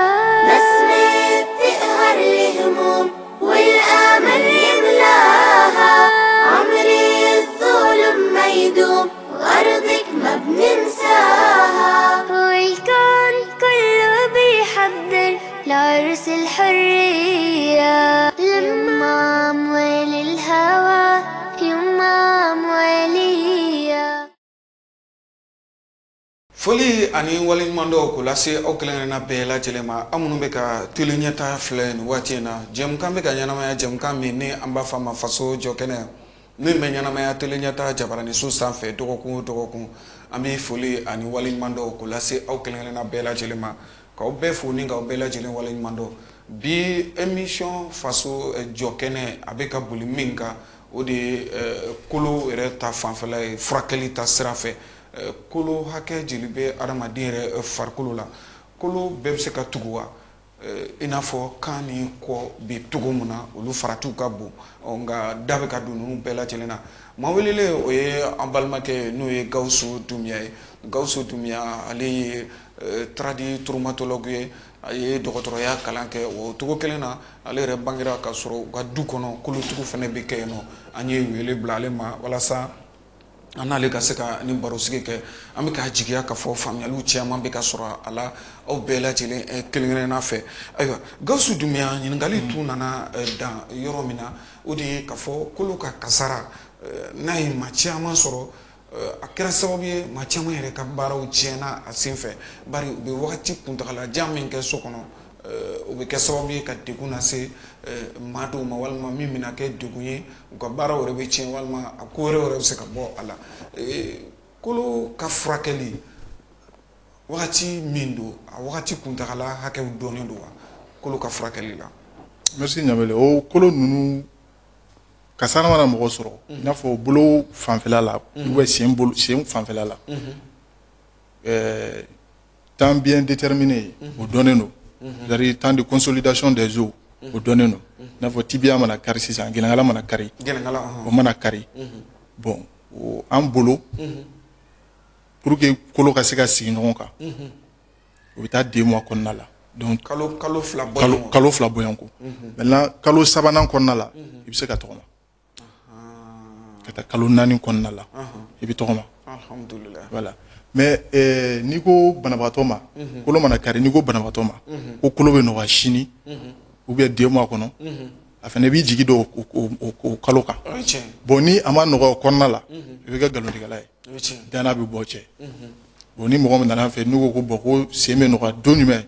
بسمة بتقهر الهموم والأمل يملاها، عمر الظلم ما يدوم وأرضك ما بننساها، والكون كله بيحضر لعرس الحرية، يما أموال الهوى، يما أموالية. Foli ani waleɲuman dɔw k'o lase aw kelen-kelenna bɛɛ lajɛlen ma, aw minnu bɛ ka télé ɲɛta filɛ nin waati in na. Jɛmukan bɛ ka ɲɛnamaya, jɛmukan min ni an b'a fɔ a ma Faso Jɔ Kɛnɛ, min bɛ ɲɛnamaya télé ɲɛta jabaraninso sanfɛ dɔgɔkun o dɔgɔkun. An bɛ foli ani waleɲuman dɔw k'o lase aw kelen-kelenna bɛɛ lajɛlen ma, k'aw bɛɛ fo ni k'aw bɛɛ lajɛlen waleɲuman dɔn. Bi émission Faso Jɔ Kɛnɛ a bɛ ka boli min kan, o de ye kolo yɛrɛ ta fanfɛla ye, furakɛli ta sira fɛ. Kolo hakɛ jeli bɛ adamaden yɛrɛ farikolo la? Kolo bɛɛ bɛ se ka tugu wa? I n'a fɔ kan ni kɔ bɛ cogo min na, olu faratiw ka bon, nka da bɛ ka don ninnu bɛɛ lajɛlen na. Maa welelen, o ye an balimakɛ, n'o ye Gawusu Dunbiya ye. Gawusu Dunbiya, ale ye tradi traumatologue ye, a ye dɔgɔtɔrɔya kalan kɛ. O cogo kelen na, ale yɛrɛ bangera ka sɔrɔ u ka du kɔnɔ kolotugu fana bɛ kɛ yen nɔ. An ye wele bila ale ma walasa an n'ale ka se ka ni barosigi kɛ. An bɛ k'a jigiya k'a fɔ faamuyaliw caman bɛ ka sɔrɔ a la aw bɛɛ lajɛlen kelen kelenna fɛ. Ayiwa, Gawusu Dunbiya, ɲininkali tun nana dan yɔrɔ min na, o de ye k'a fɔ kolo ka kasara n'a ye maa caman sɔrɔ, a kɛra sababu ye maa caman yɛrɛ ka baaraw tiɲɛna a sen fɛ, bari u bɛ wagati kuntagalajan min kɛ so kɔnɔ, o bɛ kɛ sababu ye ka degun lase maa dɔw ma, walima min bɛna kɛ degun ye, u ka baaraw yɛrɛ bɛ tiɲɛ, walima a ko wɛrɛ yɛrɛ bɛ se ka bɔ a la. Kolo ka furakɛli wagati min don, a wagati kuntagala hakɛw dɔnnen don wa, kolo ka furakɛli la? Merci Ɲamele. O kolo ninnu, kasara mana mɔgɔ sɔrɔ, i n'a fɔ bolo fanfɛla la ou bien sen, bolo sen fanfɛla la, temps bien déterminé o dɔnnen don, c'est-à-dire temps de consolidation des os, o dɔnnen don. I n'a fɔ tibia mana kari sisan, gɛnɛgɛnɛ mana kari, o mana kari, bon, o an bolo Pour que kolo ka se ka sigi ɲɔgɔn kan, o bɛ taa 2 mois kɔnɔna la. Donc kalo 2 bɔ. Kalo 2 bɔɲɔgɔnko. Maintenant, kalo sabanan kɔnɔna la, i bɛ se ka tɔgɔma. Ka taa kalo 4 kɔnɔna la, i bɛ tɔgɔma. Alhamdulillah. Voilà. Mais n'i ko banabaatɔ ma, kolo mana kari, n'i ko banabaatɔ ma ko kolo bɛ nɔgɔya sini ou bien 2 mois kɔnɔ, a fana b'i jigi don o kalo kan. O ye tiɲɛ. Bon, ni a ma nɔgɔya o kɔnɔna la, i bɛ kɛ nkalontigɛla ye. O ye tiɲɛ. Danna bɛ bɔ cɛ. Bon, ni mɔgɔ min nana an fɛ, n'u ko ko bon, ko sen bɛ nɔgɔya don jumɛn,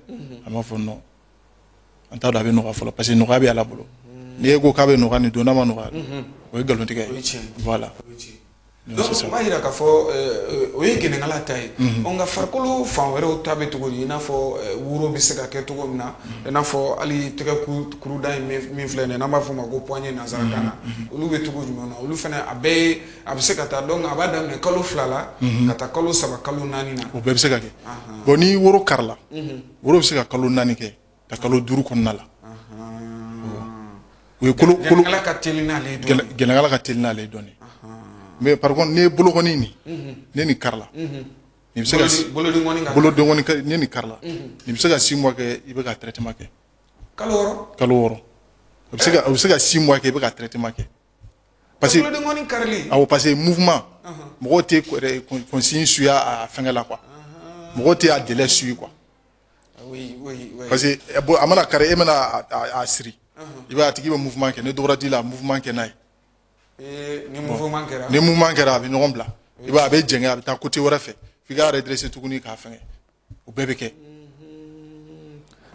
an b'a fɔ non, an t'a dɔn a bɛ nɔgɔya fɔlɔ, parce que nɔgɔya bɛ Ala bolo. N'i e ko k'a bɛ nɔgɔya nin don, n'a ma nɔgɔya, o ye nkalontigɛ O ye ye. tiɲɛ. Voilà. O ye tiɲɛ. Donc, Donc c'est ça. o b'a yira k'a fɔ o ye gɛnɛkala ta ye. Ɔ, nka farikolo fan wɛrɛw ta bɛ cogo di? I n'a fɔ woro bɛ se ka kɛ cogo min na, i n'a fɔ hali tɛgɛ kuruda in min filɛ nin ye, n'an b'a fɔ o ma ko poignet nanzarakan na, olu bɛ cogo jumɛn na? Olu fana, a bɛɛ ye, a bɛ se ka taa, donc a b'a daminɛ kalo 2 la ka taa kalo 3, kalo 4 na. O bɛɛ bɛ se ka kɛ. Bon, ni woro karila, woro bɛ se ka kalo 4 kɛ ka kalo 5 kɔnɔna la. O ye kolo Gɛnɛkala ka teli n'ale ye dɔɔnin. Gɛnɛkala ka teli n'ale ye dɔɔnin. Mais par contre, n'i ye bolokɔni nin, ne nin karila, nin bɛ se ka Bolodinkɔni ka Bolodenkɔni, ne nin karila, nin bɛ se ka 6 mois kɛ i bɛ ka traitement kɛ. Kalo 6. Kalo 6. O bɛ se ka 6 mois kɛ i bɛ ka traitement kɛ. Parce que Bolodinkɔni karili. Awɔ, parce que mouvement, mɔgɔw tɛ consigne suit a fɛngɛ la quoi. Mɔgɔw tɛ a délai suit quoi. Oui oui oui. Parce que bon, a mana kari, e mana a siri, i b'a ye a tigi bɛ mouvement kɛ. Ni dɔ wɛrɛ t'i la, mouvement kɛ n'a ye. Ni mouvement kɛra. Ni mouvement kɛra, a bɛ ɲɔgɔn bila. I b'a ye a bɛ jɛngɛ, a bɛ taa côté wɛrɛ fɛ, f'i k'a redresser tuguni k'a fɛngɛ. O bɛɛ bɛ kɛ.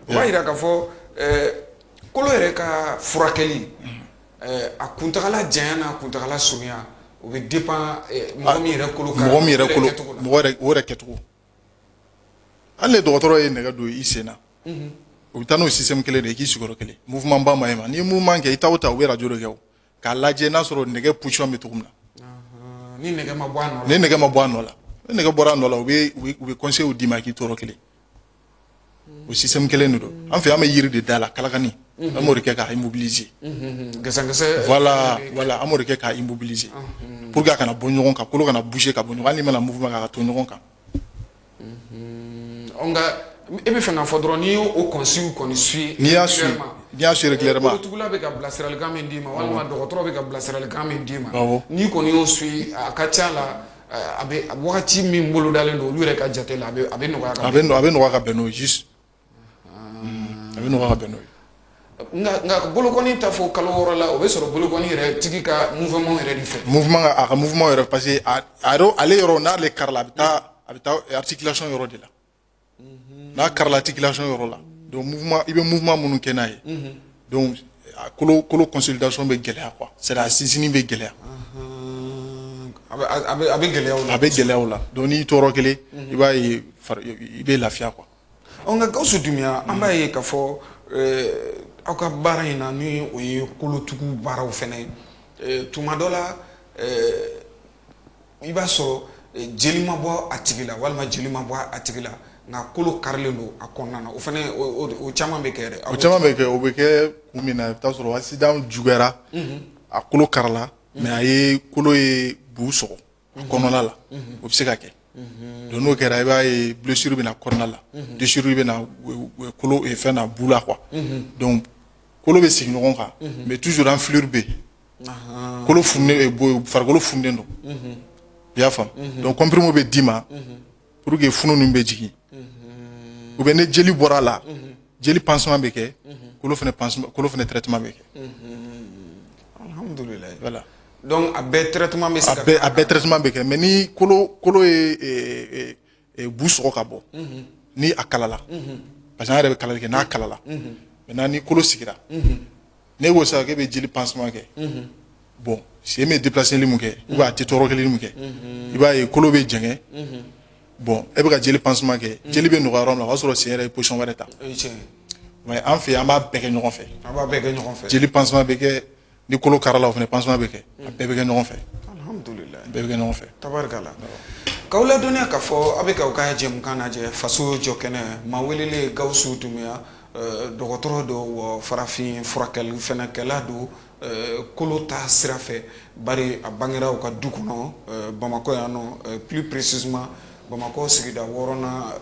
O b'a yira k'a fɔ kolo yɛrɛ ka furakɛli, a kuntagala janya n'a kuntagala surunya, o bɛ dépend mɔgɔ min yɛrɛ kolo Mɔgɔ min yɛrɛ o kolo kɛcogo la. Mɔgɔ yɛrɛ, o yɛrɛ kɛcogo. Hali ni dɔgɔtɔrɔ ye nɛgɛ don i sen na, o bɛ taa n'o système kelen de ye k'i sigiyɔrɔ kelen. Mouvement ba ma ɲi ma. N'i ye mouvement kɛ, i t'o ta, u bɛ radio de kɛ o k'a lajɛ n'a sɔrɔ nɛgɛ position bɛ cogo min na. Ni nɛgɛ ma bɔ a nɔ la. Ni nɛgɛ ma bɔ a nɔ la, ni nɛgɛ bɔra a nɔ la, u bɛ conseil d'i ma k'i tɔɔrɔ kelen. O système kelen de don. An fɛ, an bɛ yiri de da la, kalakani, an b'o de kɛ k'a immobiliser. Gɛsɛgɛsɛ. Voilà, an b'o de kɛ k'a immobiliser pour que a kana bɔ ɲɔgɔn kan, kolo kana bouger ka bɔ ɲɔgɔn, hali n'i mana mouvement kɛ, a ka to ɲɔgɔn kan. Ɔ, nka e bɛ fɛ k'a fɔ dɔrɔn, n'i y'o consigne kɔni suit N'i y'a suit, régulièrement, n'i y'a suit régulièrement, kolotugula bɛ ka bilasiralikan min d'i ma, walima dɔgɔtɔrɔ bɛ ka bilasiralikan min d'i ma, n'i kɔni y'o suit, a ka ca la, a bɛ wagati min bolodalen don olu yɛrɛ ka jate la, a bɛ nɔgɔya ka A bɛ nɔgɔya ka bɛn n'o ye juste. A bɛ nɔgɔya ka bɛn n'o ye. Nka bolokɔni ta fo kalo 6 la, o bɛ sɔrɔ bolokɔni yɛrɛ tigi ka mouvement yɛrɛ de fɛ. Mouvement, a ka mouvement yɛrɛ, parce que a yɛrɛ, ale yɔrɔ n'ale karila, a bɛ taa articulation yɔrɔ de la. N'a karila articulation yɔrɔ la, donc mouvement, i bɛ mouvement minnu kɛ n'a ye, donc a kolo consolidation bɛ gɛlɛya quoi, c'est à dire a sinsinni bɛ gɛlɛya. A bɛ gɛlɛya o la. A bɛ gɛlɛya o la. Donc n'i tɔɔrɔ kelen, i b'a ye i bɛ lafiya quoi. Ɔ, nka Gawusu Dunbiya, an b'a ye k'a fɔ aw ka baara in na, ni o ye kolotugu baaraw fɛnɛ ye, tuma dɔ la, i b'a sɔrɔ jeli ma bɔ a tigi la, walima jeli ma bɔ a tigi la, nka kolo karilen don a kɔnɔna na. O fɛnɛ, o caman bɛ kɛ dɛ. O caman bɛ kɛ. O bɛ kɛ kun min na, i bɛ taa sɔrɔ accident juguyara, a kolo karila, mais a ye kolo ye bu sɔgɔ a kɔnɔna la. O bɛ se ka kɛ. Donc n'o kɛra, i b'a ye blessure bɛ na kɔnɔna la, déchirure bɛ na kolo fɛn na, bu la quoi. Donc kolo bɛ sigi ɲɔgɔn kan, mais toujours enflure bɛ yen, kolo fununen, farikolo fununen don, i y'a faamu. Donc comprimé bɛ d'i ma pour que funu ninnu bɛ jigin, ou bien ni jeli bɔra a la, jeli pansement bɛ kɛ, kolo fana pansement, kolo fana traitement bɛ kɛ. Alhamdulilayi. Voilà. Donc a bɛɛ traitement bɛ se A ka bɛɛ, a bɛɛ traitement bɛ kɛ. Mais ni kolo ye bu sɔgɔ ka bɔ, ni a kalala, parce que an yɛrɛ bɛ kalali kɛ, n'a kalala, maintenant ni kolo sigira, ne ko sisan k'e bɛ jeli pansement kɛ, bon, sen bɛ déplacer mun kɛ, ou bien a tɛ tɔɔrɔ kelen mun kɛ, i b'a ye kolo bɛ jɛngɛ. Bon, e bɛ ka jeli pansement kɛ, jeli bɛ nɔgɔya yɔrɔ min na, o b'a sɔrɔ sen yɛrɛ ye position wɛrɛ ta. O ye tiɲɛ ye. Mais an fɛ yen, an b'a bɛɛ kɛ ɲɔgɔn fɛ. A b'a bɛɛ kɛ ɲɔgɔn fɛ. Jeli pansement bɛ kɛ, ni kolo karala, o fana pansement bɛ kɛ, a bɛɛ bɛ kɛ ɲɔgɔn fɛ. Alhamdulilayi. A bɛɛ bɛ kɛ ɲɔgɔn fɛ. Tabarikala. K'aw ladɔnniya k'a fɔ aw bɛ k'aw ka jɛmukan lajɛ Faso Jɔ Kɛnɛ. Maa welelen Gawusu Dunbiya, dɔgɔtɔrɔ don wa farafin furakɛli fɛnɛkɛla don, kolo ta sira fɛ, bari a bangera u ka du kɔnɔ, Bamakɔ yan nɔ, plus précisément Bamakɔ sigida 6nan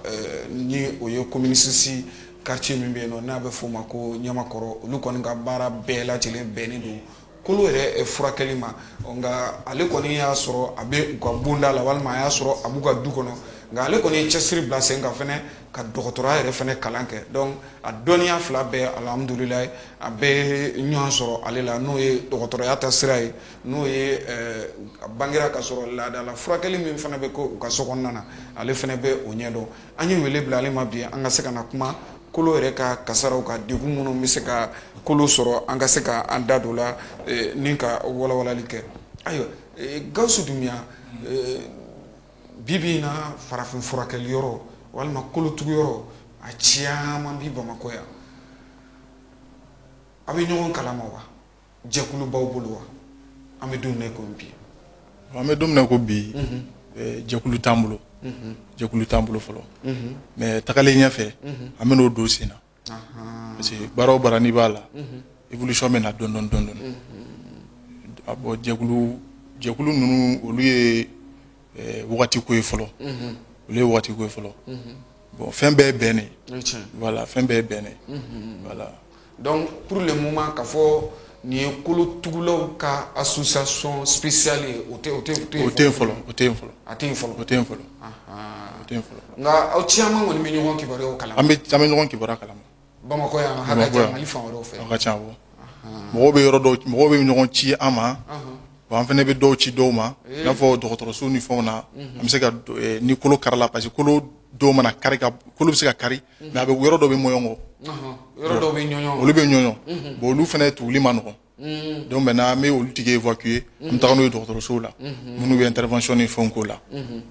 ni o ye commune 6 quartier min bɛ yen nɔ n'a bɛ f'o ma ko Ɲamakɔrɔ, olu kɔni ka baara bɛɛ lajɛlen bɛnnen don kolo yɛrɛ furakɛli ma. Nka ale kɔni y'a sɔrɔ a bɛ u ka bonda la walima a y'a sɔrɔ a b'u ka du kɔnɔ, nka ale kɔni ye cɛsiri bila sen kan fɛnɛ ka dɔgɔtɔrɔya yɛrɛ fɛnɛ kalan kɛ. Donc a dɔnniya fila bɛɛ, alhamdulilayi, a bɛ ɲɔgɔn sɔrɔ ale la, n'o ye dɔgɔtɔrɔya ta sira ye, n'o ye a bangera ka sɔrɔ laadala furakɛli min fana bɛ kɛ u ka so kɔnɔna na, ale fɛnɛ bɛ o ɲɛdɔn. An ye wele bila ale ma bi an ka se ka na kuma kolo yɛrɛ ka kasaraw ka degun minnu bɛ se ka kolo sɔrɔ, an ka se ka an da don la ni ka walawalali kɛ. Ayiwa, Gawusu Dunbiya, bi bi in na farafin furakɛli yɔrɔ walima kolotugu yɔrɔ a caman bi Bamakɔ yan, a bɛ ɲɔgɔn kalama wa? Jɛkulu b'aw bolo wa? An bɛ don min na i ko bi. An bɛ don min na i ko bi, jɛkulu t'an bolo, jɛkulu t'an bolo fɔlɔ, mais tagalen ɲɛfɛ an bɛn'o don sen na, parce que baara o baara n'i b'a la, évolution bɛ na dɔɔni dɔɔni dɔɔni. Bon, jɛkulu ninnu, olu ye wagati ko ye fɔlɔ, olu ye wagati ko ye fɔlɔ. Bon, fɛn bɛɛ ye bɛn de ye, voilà, fɛn bɛɛ ye bɛn de ye, voilà. Donc pour le moment, k'a fɔ nin ye kolotugulaw ka association spéciale ye, o tɛ o tɛ o tɛ yen fɔlɔ, o tɛ yen fɔlɔ. A tɛ yen fɔlɔ. O tɛ yen fɔlɔ, o tɛ yen fɔlɔ. Nka aw caman kɔni bɛ ɲɔgɔn kibaruyaw kalama. An bɛ ɲɔgɔn kibaruya kalama. Bamakɔ yan, a ka ca Mali fan wɛrɛw fɛ. A ka ca, awɔ. Mɔgɔw bɛ yɔrɔ dɔw, mɔgɔw bɛ ɲɔgɔn ci an ma. Bon, an fana bɛ dɔw ci dɔw ma, i n'a fɔ dɔgɔtɔrɔso ni fɛnw na. An bɛ se ka ni kolo karila, parce que kolo dɔw mana kari, ka kolo bɛ se ka kari, mais a bɛ yɔrɔ dɔ bɛ mɔɲɔngɔ. Yɔrɔ dɔw bɛ ɲɔɲɔ. Olu bɛ ɲɔɲɔ. Bon, olu fana tuguli ma nɔgɔn. Donc maintenant, an bɛ olu tigi évacuer, an bɛ taga n'u ye dɔgɔtɔrɔsow la, minnu bɛ intervention ni fɛnw k'o la.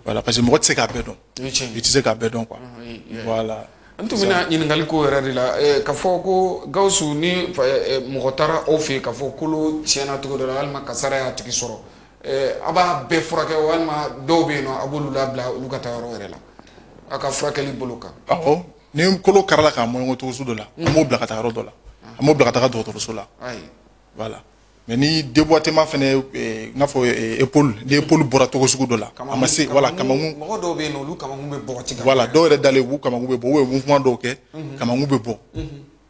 Voilà, parce que mɔgɔ tɛ se k'a bɛɛ dɔn. I tɛ se k'a bɛɛ dɔn, quoi. Voilà. N tun bɛna ɲininkali ko yɛrɛ de la, k'a fɔ ko Gawusu, ni mɔgɔ taara aw fɛ yen k'a fɔ kolo tiɲɛna cogo dɔ la walima kasara y'a tigi sɔrɔ, a b'a bɛɛ furakɛ walima dɔw bɛ yen nɔ, a b'olu labila olu ka taa yɔrɔ wɛrɛ la aw ka furakɛli bolo kan? Awɔ, ni kolo karila k'a mɔɲɔngɔ cogo sugu dɔ la, an b'o bila ka taa yɔrɔ dɔ la, an b'o bila ka taga dɔgɔtɔrɔso la. Voilà. Mais ni déboîtement fɛnɛ, i n'a fɔ épaule, ni épaule bɔra cogo sugu dɔ la, a ma se, voilà, kamankun. Mɔgɔ dɔw bɛ yen nɔ, olu kamankun bɛ bɔgɔti ka. Voilà, dɔw yɛrɛ dalen, u kamankun bɛ bɔ, ou mouvement dɔw kɛ, kamankun bɛ bɔ.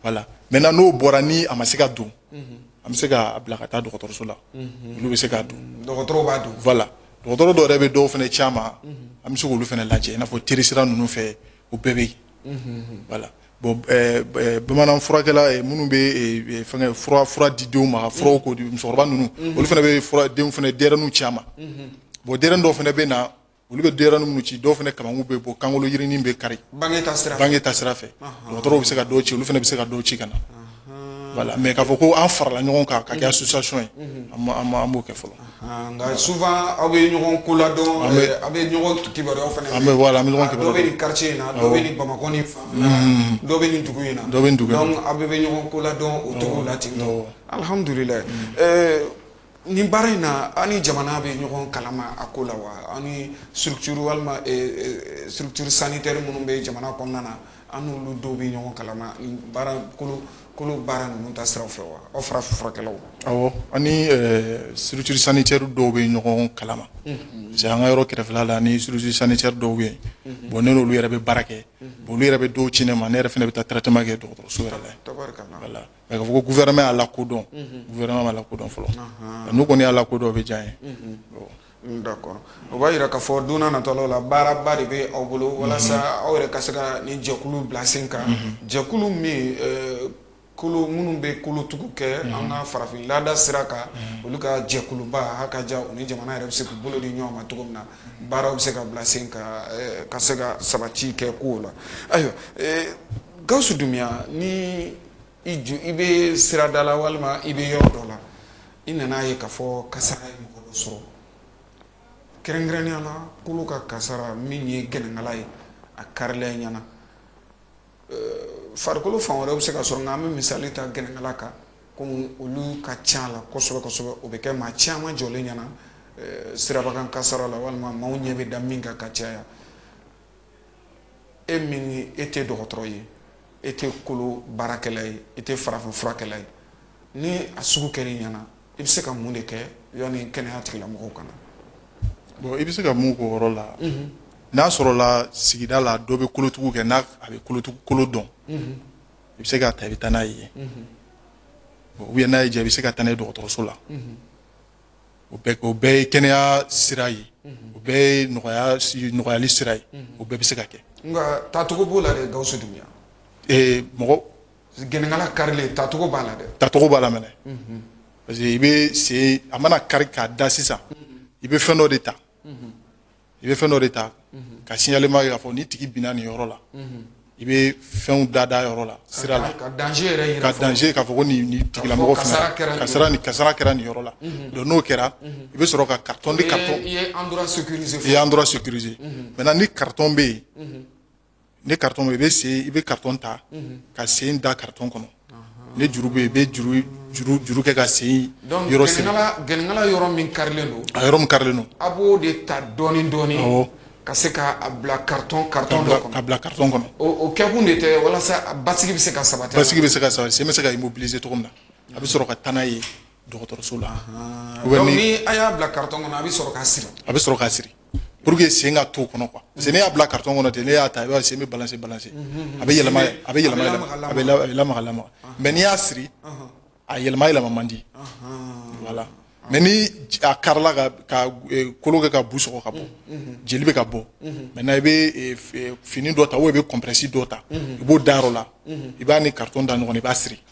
Voilà. Maintenant, n'o bɔra, ni a ma se ka don, an bɛ se k'a bila ka taa dɔgɔtɔrɔso la. Olu bɛ se k'a don. Dɔgɔtɔrɔw b'a don. Voilà. Dɔgɔtɔrɔ dɔw yɛrɛ bɛ dɔw fɛnɛ ci a ma, an bɛ se k'olu fɛnɛ lajɛ, i n'a fɔ terisira ninnu fɛ, o bɛɛ bɛ yen. Voilà. Bon, bamanan furakɛla minnu bɛ fɛngɛ fura di denw ma, ka furaw ko di musokɔrɔba ninnu, olu fana bɛ fura denw fana denyɛrɛninw ci a ma. Bon, denyɛrɛnin dɔw fana bɛ na, olu bɛ denyɛrɛnin minnu ci, dɔw fana kamankun bɛ bɔ, kankolo yirinin bɛ kari. Bange ta sira fɛ. Bange ta sira fɛ. Dɔgɔtɔrɔw bɛ se ka dɔw ci, olu fana bɛ se ka dɔw ci ka na. Voilà, mais k'a fɔ ko an farala ɲɔgɔn kan ka kɛ association ye, an b'o kɛ fɔlɔ. Nka souvent aw bɛ ɲɔgɔn ko ladɔn, aw bɛ ɲɔgɔn kibaruyaw fana. An bɛ, voilà, an bɛ ɲɔgɔn kibaruya. Dɔ bɛ nin quartier in na, dɔ bɛ nin Bamakɔ ni fan la, dɔ bɛ nin dugu in na. Dɔ bɛ nin dugu in na. Donc aw bɛɛ bɛ ɲɔgɔn ko ladɔn o cogo la ten tɔ. Alhamdulilayi. Nin baara in na, aw ni jamana bɛ ɲɔgɔn kalama a ko la wa? Aw ni structure walima structure sanitaire minnu bɛ jamana kɔnɔna na, an n'olu dɔw bɛ ɲɔgɔn kalama nin baara kolo baara ninnu ta siraw fɛ wa, aw farafin furakɛlaw? Awɔ, an ni structure sanitaire dɔw bɛ ɲɔgɔn kalama, parce que an ka yɔrɔ kɛrɛfɛla la, ni structure sanitaire dɔw bɛ yen. Bon, ne n'olu yɛrɛ bɛ baara kɛ. Bon, olu yɛrɛ bɛ dɔw ci ne ma, ne yɛrɛ fana bɛ taa traitement kɛ dɔgɔtɔrɔso yɛrɛ la. Voilà. Mais k'a fɔ ko gouvernement y'a lakodɔn, gouvernement ma lakodɔn fɔlɔ. N'u kɔni y'a lakodɔn, o bɛ diya n ye. D'accord, o b'a yira k'a fɔ don n'a nataw la, baaraba de bɛ aw bolo walasa aw yɛrɛ ka se ka nin jɛkulu bila sen kan, jɛkulu min kolo minnu bɛ kolotugu kɛ an ka farafin laada sira kan, olu ka jɛkuluba ha ka ja, u ni jamana yɛrɛ bɛ se k'u bolo di ɲɔgɔn ma cogo min na, baaraw bɛ se ka bila sen kan ka se ka sabati kɛ kow la. Ayiwa, Gawusu Dunbiya, ni i ju i bɛ sirada la walima i bɛ yɔrɔ dɔ la, i nana ye k'a fɔ kasara ye mɔgɔ dɔ sɔrɔ, kɛrɛnkɛrɛnnenya la kolo ka kasara min ye gɛnɛŋala ye, a karila i ɲɛna, farikolo fan wɛrɛ bɛ se ka sɔrɔ, nka an bɛ misali ta gɛnɛŋala kan, komi olu ka ca la kosɛbɛ kosɛbɛ, o bɛ kɛ maa caman jɔlen ɲɛna sirabakan kasara la walima maaw ɲɛ bɛ da min kan ka caya. E min e tɛ dɔgɔtɔrɔ ye, e tɛ kolo baarakɛla ye, e tɛ farafin furakɛla ye, ni a sugu kɛr'i ɲɛna, i bɛ se ka mun de kɛ yanni kɛnɛya tigilamɔgɔw ka na? Bon, i bɛ se ka mun k'o yɔrɔ la? N'a sɔrɔla sigida la dɔ bɛ kolotugu kɛ, n'a a bɛ kolotugu kolo dɔn, i bɛ se k'a ta, i bɛ taa n'a ye. Bon, ou bien n'a y'i diya, i bɛ se ka taa n'a ye dɔgɔtɔrɔso la. O bɛɛ ye kɛnɛya sira ye, o bɛɛ ye nɔgɔyali sira ye, o bɛɛ bɛ se ka kɛ. Nka taacogo b'o la dɛ, Gawusu Dunbiya. Mɔgɔ gɛnɛkala karilen, taacogo b'a la dɛ. Tacogo b'a la mɛnɛ, parce que i bɛ sen, a mana kari k'a da sisan, i bɛ fɛn dɔ de ta, i bɛ fɛn dɔ de ta ka signalement kɛ k'a fɔ ni tigi binna nin yɔrɔ la. I bɛ fɛnw da da yɔrɔ la, sira la. Ka danger yɛrɛ yira. Ka danger, k'a fɔ ko nin tigilamɔgɔ kasara kɛra nin. Kasara, ni kasara kɛra nin yɔrɔ la. Donc n'o kɛra, i bɛ sɔrɔ ka carton di, carton. I ye endroit sécurisé. I ye endroit sécurisé. Maintenant, ni carton bɛ yen, ni carton bɛ yen, i bɛ sen, i bɛ carton ta ka sen da carton kɔnɔ. Ni juru bɛ yen, i bɛ juru kɛ ka sen Donc yɔrɔ siri. Gɛnɛkala yɔrɔ min karilen don, A yɔrɔ min karilen don, a b'o de ta dɔɔni dɔɔni Awɔ. ka se ka a bila carton ka carton dɔ bila kɔnɔ. Ka bila carton kɔnɔ. O kɛkun de tɛ walasa a basigi bɛ se ka sabati? Basigi bɛ se ka sabati, sen bɛ se ka immobiliser cogo min na, a bɛ sɔrɔ ka taa n'a ye dɔgɔtɔrɔso la. Ou bien Donc ni ni a y'a bila carton kɔnɔ, a bɛ sɔrɔ k'a siri. A bɛ sɔrɔ k'a siri pour que sen ka to o kɔnɔ quoi, parce que ne y'a bila carton kɔnɔ ten, ne y'a ta, i b'a ye sen bɛ balancer balancer, a bɛ yɛlɛma, a bɛ yɛlɛma yɛlɛma, a bɛ lamaga lamaga. Mais n'i y'a siri, a yɛlɛma yɛlɛma man di. Voilà. Mais ni a karila ka kolo kɛ ka bu sɔgɔ ka bɔ, jeli bɛ ka bɔ, maintenant i bɛ fini dɔ ta ou i bɛ compresse dɔ ta, i b'o da yɔrɔ la, i b'a ni carton da ɲɔgɔn na, i b'a siri.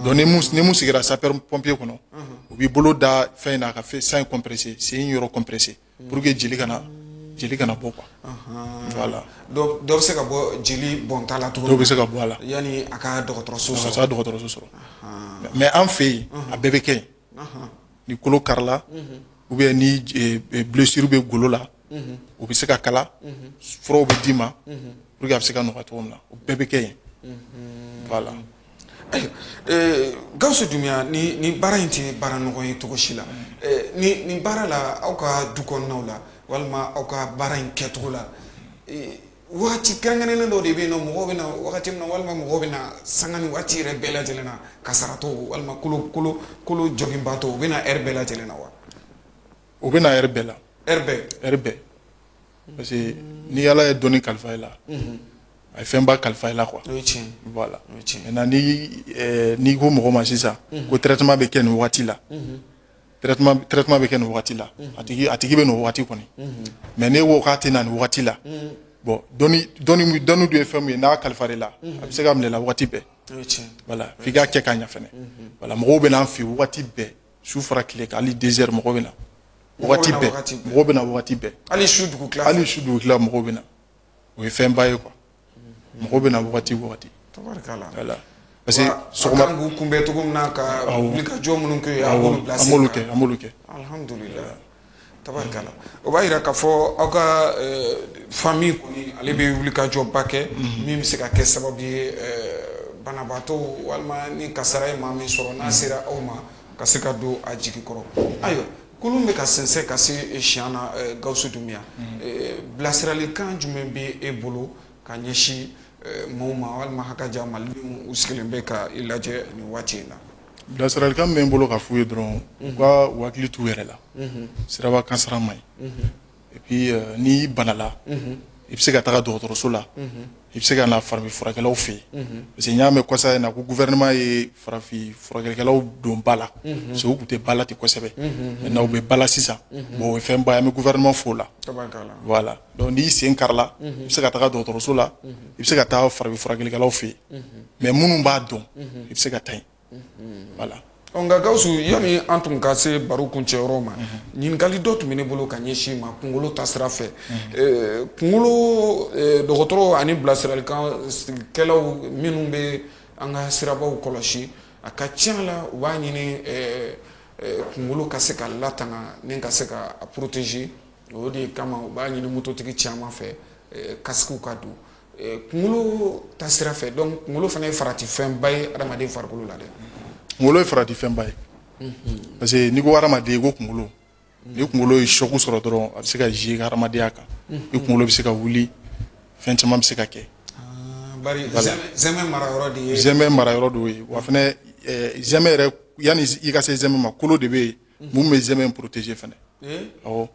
Donc ni mun sigira sapeur pompier kɔnɔ, u b'i bolo da fɛn in na ka fɛn sang in compressé, sen in yɔrɔ compressé pour que jeli kana bɔ quoi. Voilà. Dɔ bɛ se ka bɔ jeli bɔnta la cogo Dɔw bɛ se ka bɔ a la. Yanni a ka dɔgɔtɔrɔso ka sɔrɔ. taa dɔgɔtɔrɔso sɔrɔ. Mais an fɛ yen, a bɛɛ bɛ kɛ yen. Ni kolo karila ou bien ni blessure bɛ golo la, o bɛ se ka kala, furaw bɛ d'i ma pour que a bɛ se ka nɔgɔya cogo min na, o bɛɛ bɛ kɛ yen. Voilà. Ayiwa, Gawusu Dunbiya, ni baara in tɛ baara nɔgɔ ye cogo si la. Ni baara la, aw ka du kɔnɔnaw la walima aw ka baara in kɛcogo la, wagati kɛrɛnkɛrɛnnen dɔ de bɛ yen nɔ, mɔgɔw bɛ na wagati min na, walima mɔgɔw bɛ na sanga ni waati yɛrɛ bɛɛ lajɛlen na, kasaratɔ walima kolo jɔginbaatɔ, u bɛ na heure bɛɛ lajɛlen na wa? O bɛ na heure bɛɛ la. Heure bɛɛ? Heure bɛɛ, parce que ni Ala ye dɔnni kalifa i la, a ye fɛnba kalifa i la quoi. O ye tiɲɛ ye. Voilà. O ye tiɲɛ ye. Maintenant, n'i ko mɔgɔ ma sisan ko traitement bɛ kɛ nin wagati la, traitement bɛ kɛ nin wagati la, a tigi bɛ nin wagati kɔni. Mais n'e ko k'a tɛ na nin wagati la, bon, dɔnni dun ye fɛn min ye, n'a kalifara i la, a bɛ se ka minɛ i la wagati bɛɛ. O ye tiɲɛ ye. Voilà, f'i k'a kɛ k'a ɲɛ fɛnɛ. Voilà, mɔgɔw bɛ n'an fɛ yen wagati bɛɛ, su fara tile kan, hali 2 heures mɔgɔw bɛ na. Wagati bɛ na bɛɛ. Wagati bɛɛ. Mɔgɔw bɛ na wagati bɛɛ. Hali su dugutila fɛ. Hali su dugutila mɔgɔw bɛ na, o ye fɛnba ye quoi. Mɔgɔw bɛ na wagati o wagati. Tabarikala. Voilà, parce que Wa sɔgɔma a kan k'u kunbɛn cogo min na ka wulikajɔ minnu kɛ yen, a b'olu bila an sen b'olu kan. kɛ, an b'olu kɛ. Alhamdulillah, tabarikala. O b'a yira k'a fɔ aw ka famille kɔni, ale bɛ wulikajɔba kɛ min bɛ se ka kɛ sababu ye, banabaatɔw walima ni kasara ye maa min sɔrɔ, n'a sera aw ma, ka se ka don a jigi kɔrɔ. Ayiwa, kolon bɛ ka sɛnsɛn ka se siɲɛ na. Gawusu Dunbiya, bilasiralikan jumɛn bɛ e bolo ka ɲɛsin maaw ma, walima hakaja malidenw u sigilen bɛ ka i lajɛ nin waati in na? Bilasiralikan min bɛ n bolo ka f'u ye dɔrɔn, u ka u hakili t'u yɛrɛ la, siraba kasara man ɲi. Et puis n'i banala, i bɛ se ka taga dɔgɔtɔrɔso la, i bɛ se ka na farafin furakɛlaw fɛ yen, parce que n y'a mɛn kɔsa in na ko gouvernement ye farafin furakɛlikɛlaw don ba la, parce que u tun tɛ ba la ten kosɛbɛ. Maintenant u bɛ ba la sisan. Bon, o ye fɛnba ye, an bɛ gouvernement fo o la. Tabarikala. Voilà. Donc n'i sen karila, i bɛ se ka taga dɔgɔtɔrɔso la, i bɛ se ka taa farafin furakɛlikɛlaw fɛ yen, mais minnu b'a dɔn, i bɛ se ka taa yen. Voilà. Ɔ, nka Gawusu, yanni an tun ka se baro kuncɛyɔrɔ ma, ɲininkali dɔ tun bɛ ne bolo ka ɲɛsin ma kunkolo ta sira fɛ. Kunkolo dɔgɔtɔrɔw ani bilasiralikan kɛlaw minnu bɛ an ka sirabaw kɔlɔsi, a ka ca la u b'a ɲini kunkolo ka se ka latanga ni ka se ka a protéger. O de kama u b'a ɲini mototigi caman fɛ, casque ka don. Kunkolo ta sira fɛ, donc kunkolo fana ye farati fɛnba ye adamaden farikolo la dɛ. Kunkolo ye farati fɛnba ye, parce que n'i ko hadamaden, i ko kunkolo. Ni kunkolo ye choc sɔrɔ dɔrɔn, a bɛ se ka jouer i ka hadamadenya kan. I kunkolo bɛ se ka wuli, fɛn caman bɛ se ka kɛ. Bari zɛmɛ mara yɔrɔ de ye. Zɛmɛ mara yɔrɔ dɔ ye wa fɛnɛ, zɛmɛ yɛrɛ, yanni i ka se zɛmɛ ma, kolo de bɛ yen mun bɛ zɛmɛ in protéger fɛnɛ. Awɔ.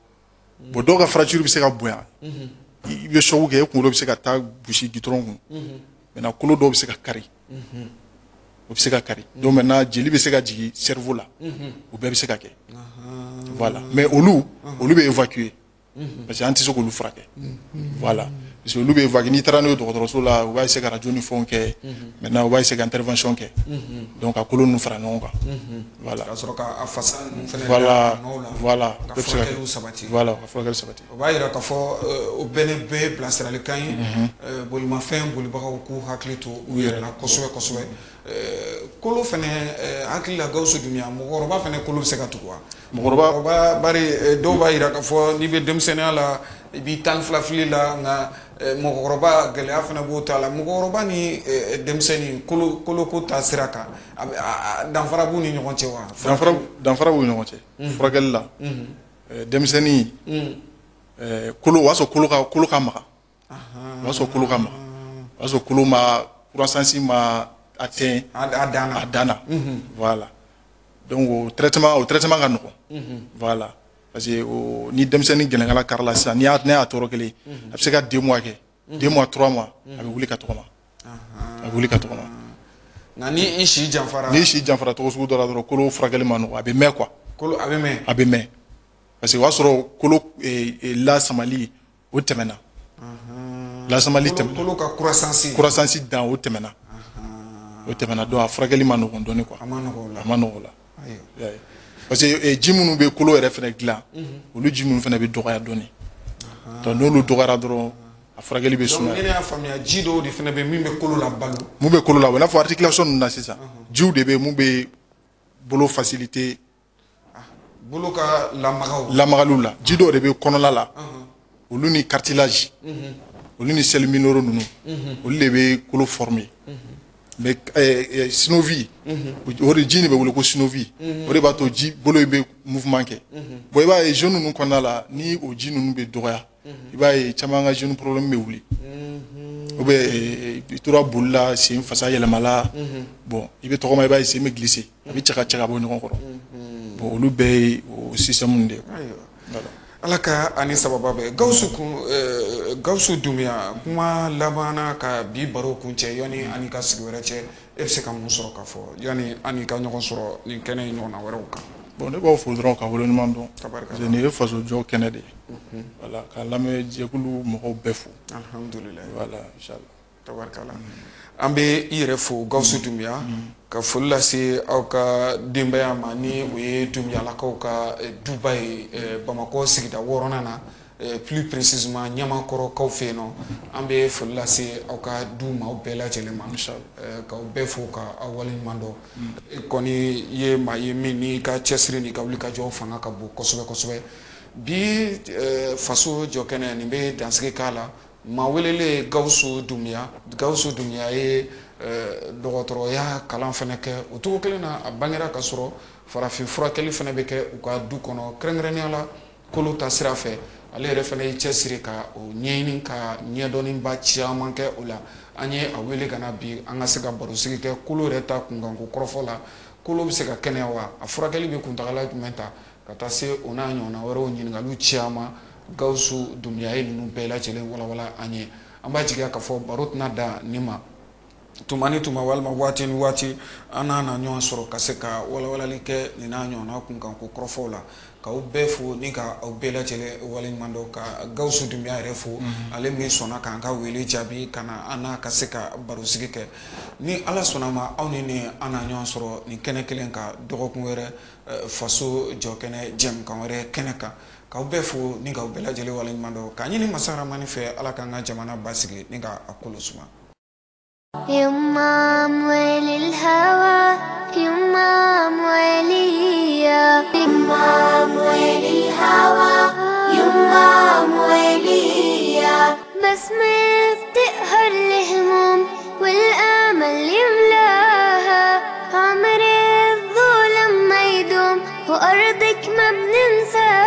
Bon, dɔw ka fracture bɛ se ka bonya, i bɛ choc kɛ, e kunkolo bɛ se ka taa gosi goudron kun. Maintenant kolo dɔw bɛ se ka kari, o bɛ se ka kari. Donc maintenant jeli bɛ se ka jigin cerveau la, o bɛɛ bɛ se ka kɛ. Voilà, mais olu bɛ évacuer parce que an tɛ se k'olu furakɛ. Voilà, parce que olu bɛ évacuer. N'i taara n'u ye dɔgɔtɔrɔso la, u b'a essayer ka radio ni fɛnw kɛ. Maintenant u b'a essayer ka intervention kɛ, donc ka kolo ninnu fara ɲɔgɔn kan. Voilà. Ka sɔrɔ ka a fasa ninnu fɛnɛ Voilà, da a nɔ la. Voilà. Ka Bɛɛ bɛ se ka kɛ. furakɛliw sabati. Voilà, ka furakɛli sabati. O b'a yira k'a fɔ o bɛɛ ni bɛɛ ye bilasiralikan ye. Bolimafɛn bolibagaw k'u hakili to u yɛrɛ la kosɛbɛ kosɛbɛ. Kolo fɛnɛ, hakili la, Gawusu Dunbiya, mɔgɔkɔrɔba fɛnɛ kolo bɛ se ka tugu wa? Mɔgɔkɔrɔba? Bari dɔw b'a yira k'a fɔ n'i bɛ denmisɛnninya la, i b'i 12 fili la, nka mɔgɔkɔrɔba gɛlɛya fɛnɛ b'o ta la. Mɔgɔkɔrɔba ni denmisɛnnin kolo koloko ta sira kan, a bɛ- a danfara b'u ni ɲɔgɔn cɛ wa? Danfara b'u ni ɲɔgɔn cɛ furakɛli la. Denmisɛnnin, kolo, o b'a sɔrɔ kolo ka maga, o b'a sɔrɔ kolo ka maga, o b'a sɔrɔ kolo ma croissance ma atteint a dan na. A dan na. Voilà, donc o traitement ka nɔgɔn. Voilà, parce que o ni denmisɛnnin gɛlɛnkala kari la sisan, n'i y'a tɔɔrɔ kelen, a bɛ se ka 2 mois kɛ, 2 mois, 3 mois, a bɛ wuli ka tɔgɔma, a bɛ wuli ka tɔgɔma. Nka ni i si janfara? N'i si janfara cogo sugu dɔ la dɔrɔn, kolo furakɛli ma nɔgɔn, a bɛ mɛn quoi. Kolo a bɛ mɛn. A bɛ mɛn parce que o y'a sɔrɔ kolo lasamali o tɛmɛna, lasamali kolo tɛmɛna. Kolo ka croissance. Croissance dan o tɛmɛna, o tɛmɛna. Donc a furakɛli ma nɔgɔn dɔɔni quoi. A ma nɔgɔ o la. A ma nɔgɔn o la. Ayiwa. I y'a ye, parce que ji minnu bɛ kolo yɛrɛ fɛnɛ dilan, olu ji ninnu fɛnɛ bɛ dɔgɔya dɔɔni. Donc n'olu dɔgɔyara dɔrɔn, a furakɛli bɛ Donc sumaya. ni ne y'a faamuya, ji dɔw de fana bɛ min bɛ kolo la balo. Mun bɛ kolo la, o i n'a fɔ articulation ninnu na sisan, jiw de bɛ yen mun bɛ bolo faciliter. Bolo ka lamagaw. Lamagaliw la, ji dɔw de bɛ kɔnɔla la, olu ni cartilage, olu ni sels minéraux ninnu, olu de bɛ kolo former. Mais synovie, o de ji nin bɛ wele ko synovie, o de b'a to ji bolo in bɛ mouvement kɛ. Bon, i b'a ye jeune ninnu kɔnɔna la, ni o ji ninnu bɛ dɔgɔya, i b'a ye caman ka jeune problème bɛ wuli, ou bien i tora boli la, sen fasa yɛlɛmala. Bon, i bɛ tɔgɔma, i b'a ye sen bɛ glisser, a bɛ cɛ ka cɛ ka bɔ ɲɔgɔn kɔrɔ. Bon, olu bɛɛ ye o système de ye. Ayiwa. Voilà. Ala ka ani sababa bɛɛ. Gawusu kun, Gawusu Dunbiya, kuma laban na ka bi baro kun cɛ, yanni ani ka sigi wɛrɛ cɛ, e bɛ se ka mun sɔrɔ ka fɔ yanni ani ka ɲɔgɔn sɔrɔ nin kɛnɛ in ɲɔgɔnna wɛrɛw kan? Bon, ne b'aw fo dɔrɔn ka waleɲuman dɔn. Tabarikala. Parce que nin ye faso jɔ kɛnɛ de ye. Voilà, ka lamɛnjɛkulu mɔgɔw bɛɛ fo. Alhamdulilayi. Voilà, inchallah. Tabarikala, an bɛ i yɛrɛ fo, Gawusu Dunbiya, ka foli lase aw ka denbaya ma, ni o ye Dunbiyalakaw ka duba ye, Bamakɔ sigida 6nan na, plus précisément Ɲamakɔrɔkaw fɛ yen nɔ. An bɛ foli lase aw ka du maaw bɛɛ lajɛlen ma. Inchallah. K'aw bɛɛ fo ka aw waleɲuman dɔn. E kɔni ye maa ye min n'i ka cɛsiri n'i ka wulikajɔ fanga ka bon kosɛbɛ kosɛbɛ. Bi faso jɔ kɛnɛ nin bɛ dansigi k'a la. Maa welelen Gawusu Dunbiya. Gawusu Dunbiya ye dɔgɔtɔrɔya kalan fɛnɛ kɛ. O cogo kelen na, a bangera ka sɔrɔ farafin furakɛli fɛnɛ bɛ kɛ u ka du kɔnɔ, kɛrɛnkɛrɛnnenya la kolo ta sira fɛ. Ale yɛrɛ fɛnɛ ye cɛsiri ka o ɲɛɲini ka ɲɛdɔnniba caman kɛ o la. An ye a wele ka na bi an ka se ka barosigi kɛ kolo yɛrɛ ta kunkanko kɔrɔfɔ la. Kolo bɛ se ka kɛnɛya wa? A furakɛli bɛ kuntagala jumɛn ta? Ka taa se o n'a ɲɔgɔnna wɛrɛw ɲininkaliw caman, Gawusu Dunbiya ye ninnu bɛɛ lajɛlen walawala an ye. An b'a jigiya k'a fɔ baro tɛna dan nin ma. Tuma ni tuma walima waati ni waati, an n'a na ɲɔgɔn sɔrɔ ka se ka walawalali kɛ nin n'a ɲɔgɔnna kunkanko kɔrɔfɔw la. K'aw bɛɛ fo ni ka aw bɛɛ lajɛlen waleɲuman dɔn, ka Gawusu Dunbiya yɛrɛ fo, ale min sɔnna k'an ka wele jaabi ka na an n'a ka se ka barosigi kɛ. Ni Ala sɔnna ma, aw ni ne an na ɲɔgɔn sɔrɔ nin kɛnɛ kelen kan dɔgɔkun wɛrɛ, faso jɔ kɛnɛ jɛmukan wɛrɛ kɛnɛ kan. K'aw bɛɛ fo ni k'aw bɛɛ lajɛlen waleɲuman dɔn, k'a ɲini masa Rahamani fɛ, Ala k'an ka jamana basigi ni ka a kolo suma. يما أموال الهوى، يما أموالية، يما أموال الهوى، يما أموالية. بسمة بتقهر الهموم والأمل يملاها، عمر الظلم ما يدوم وأرضك ما بننساها.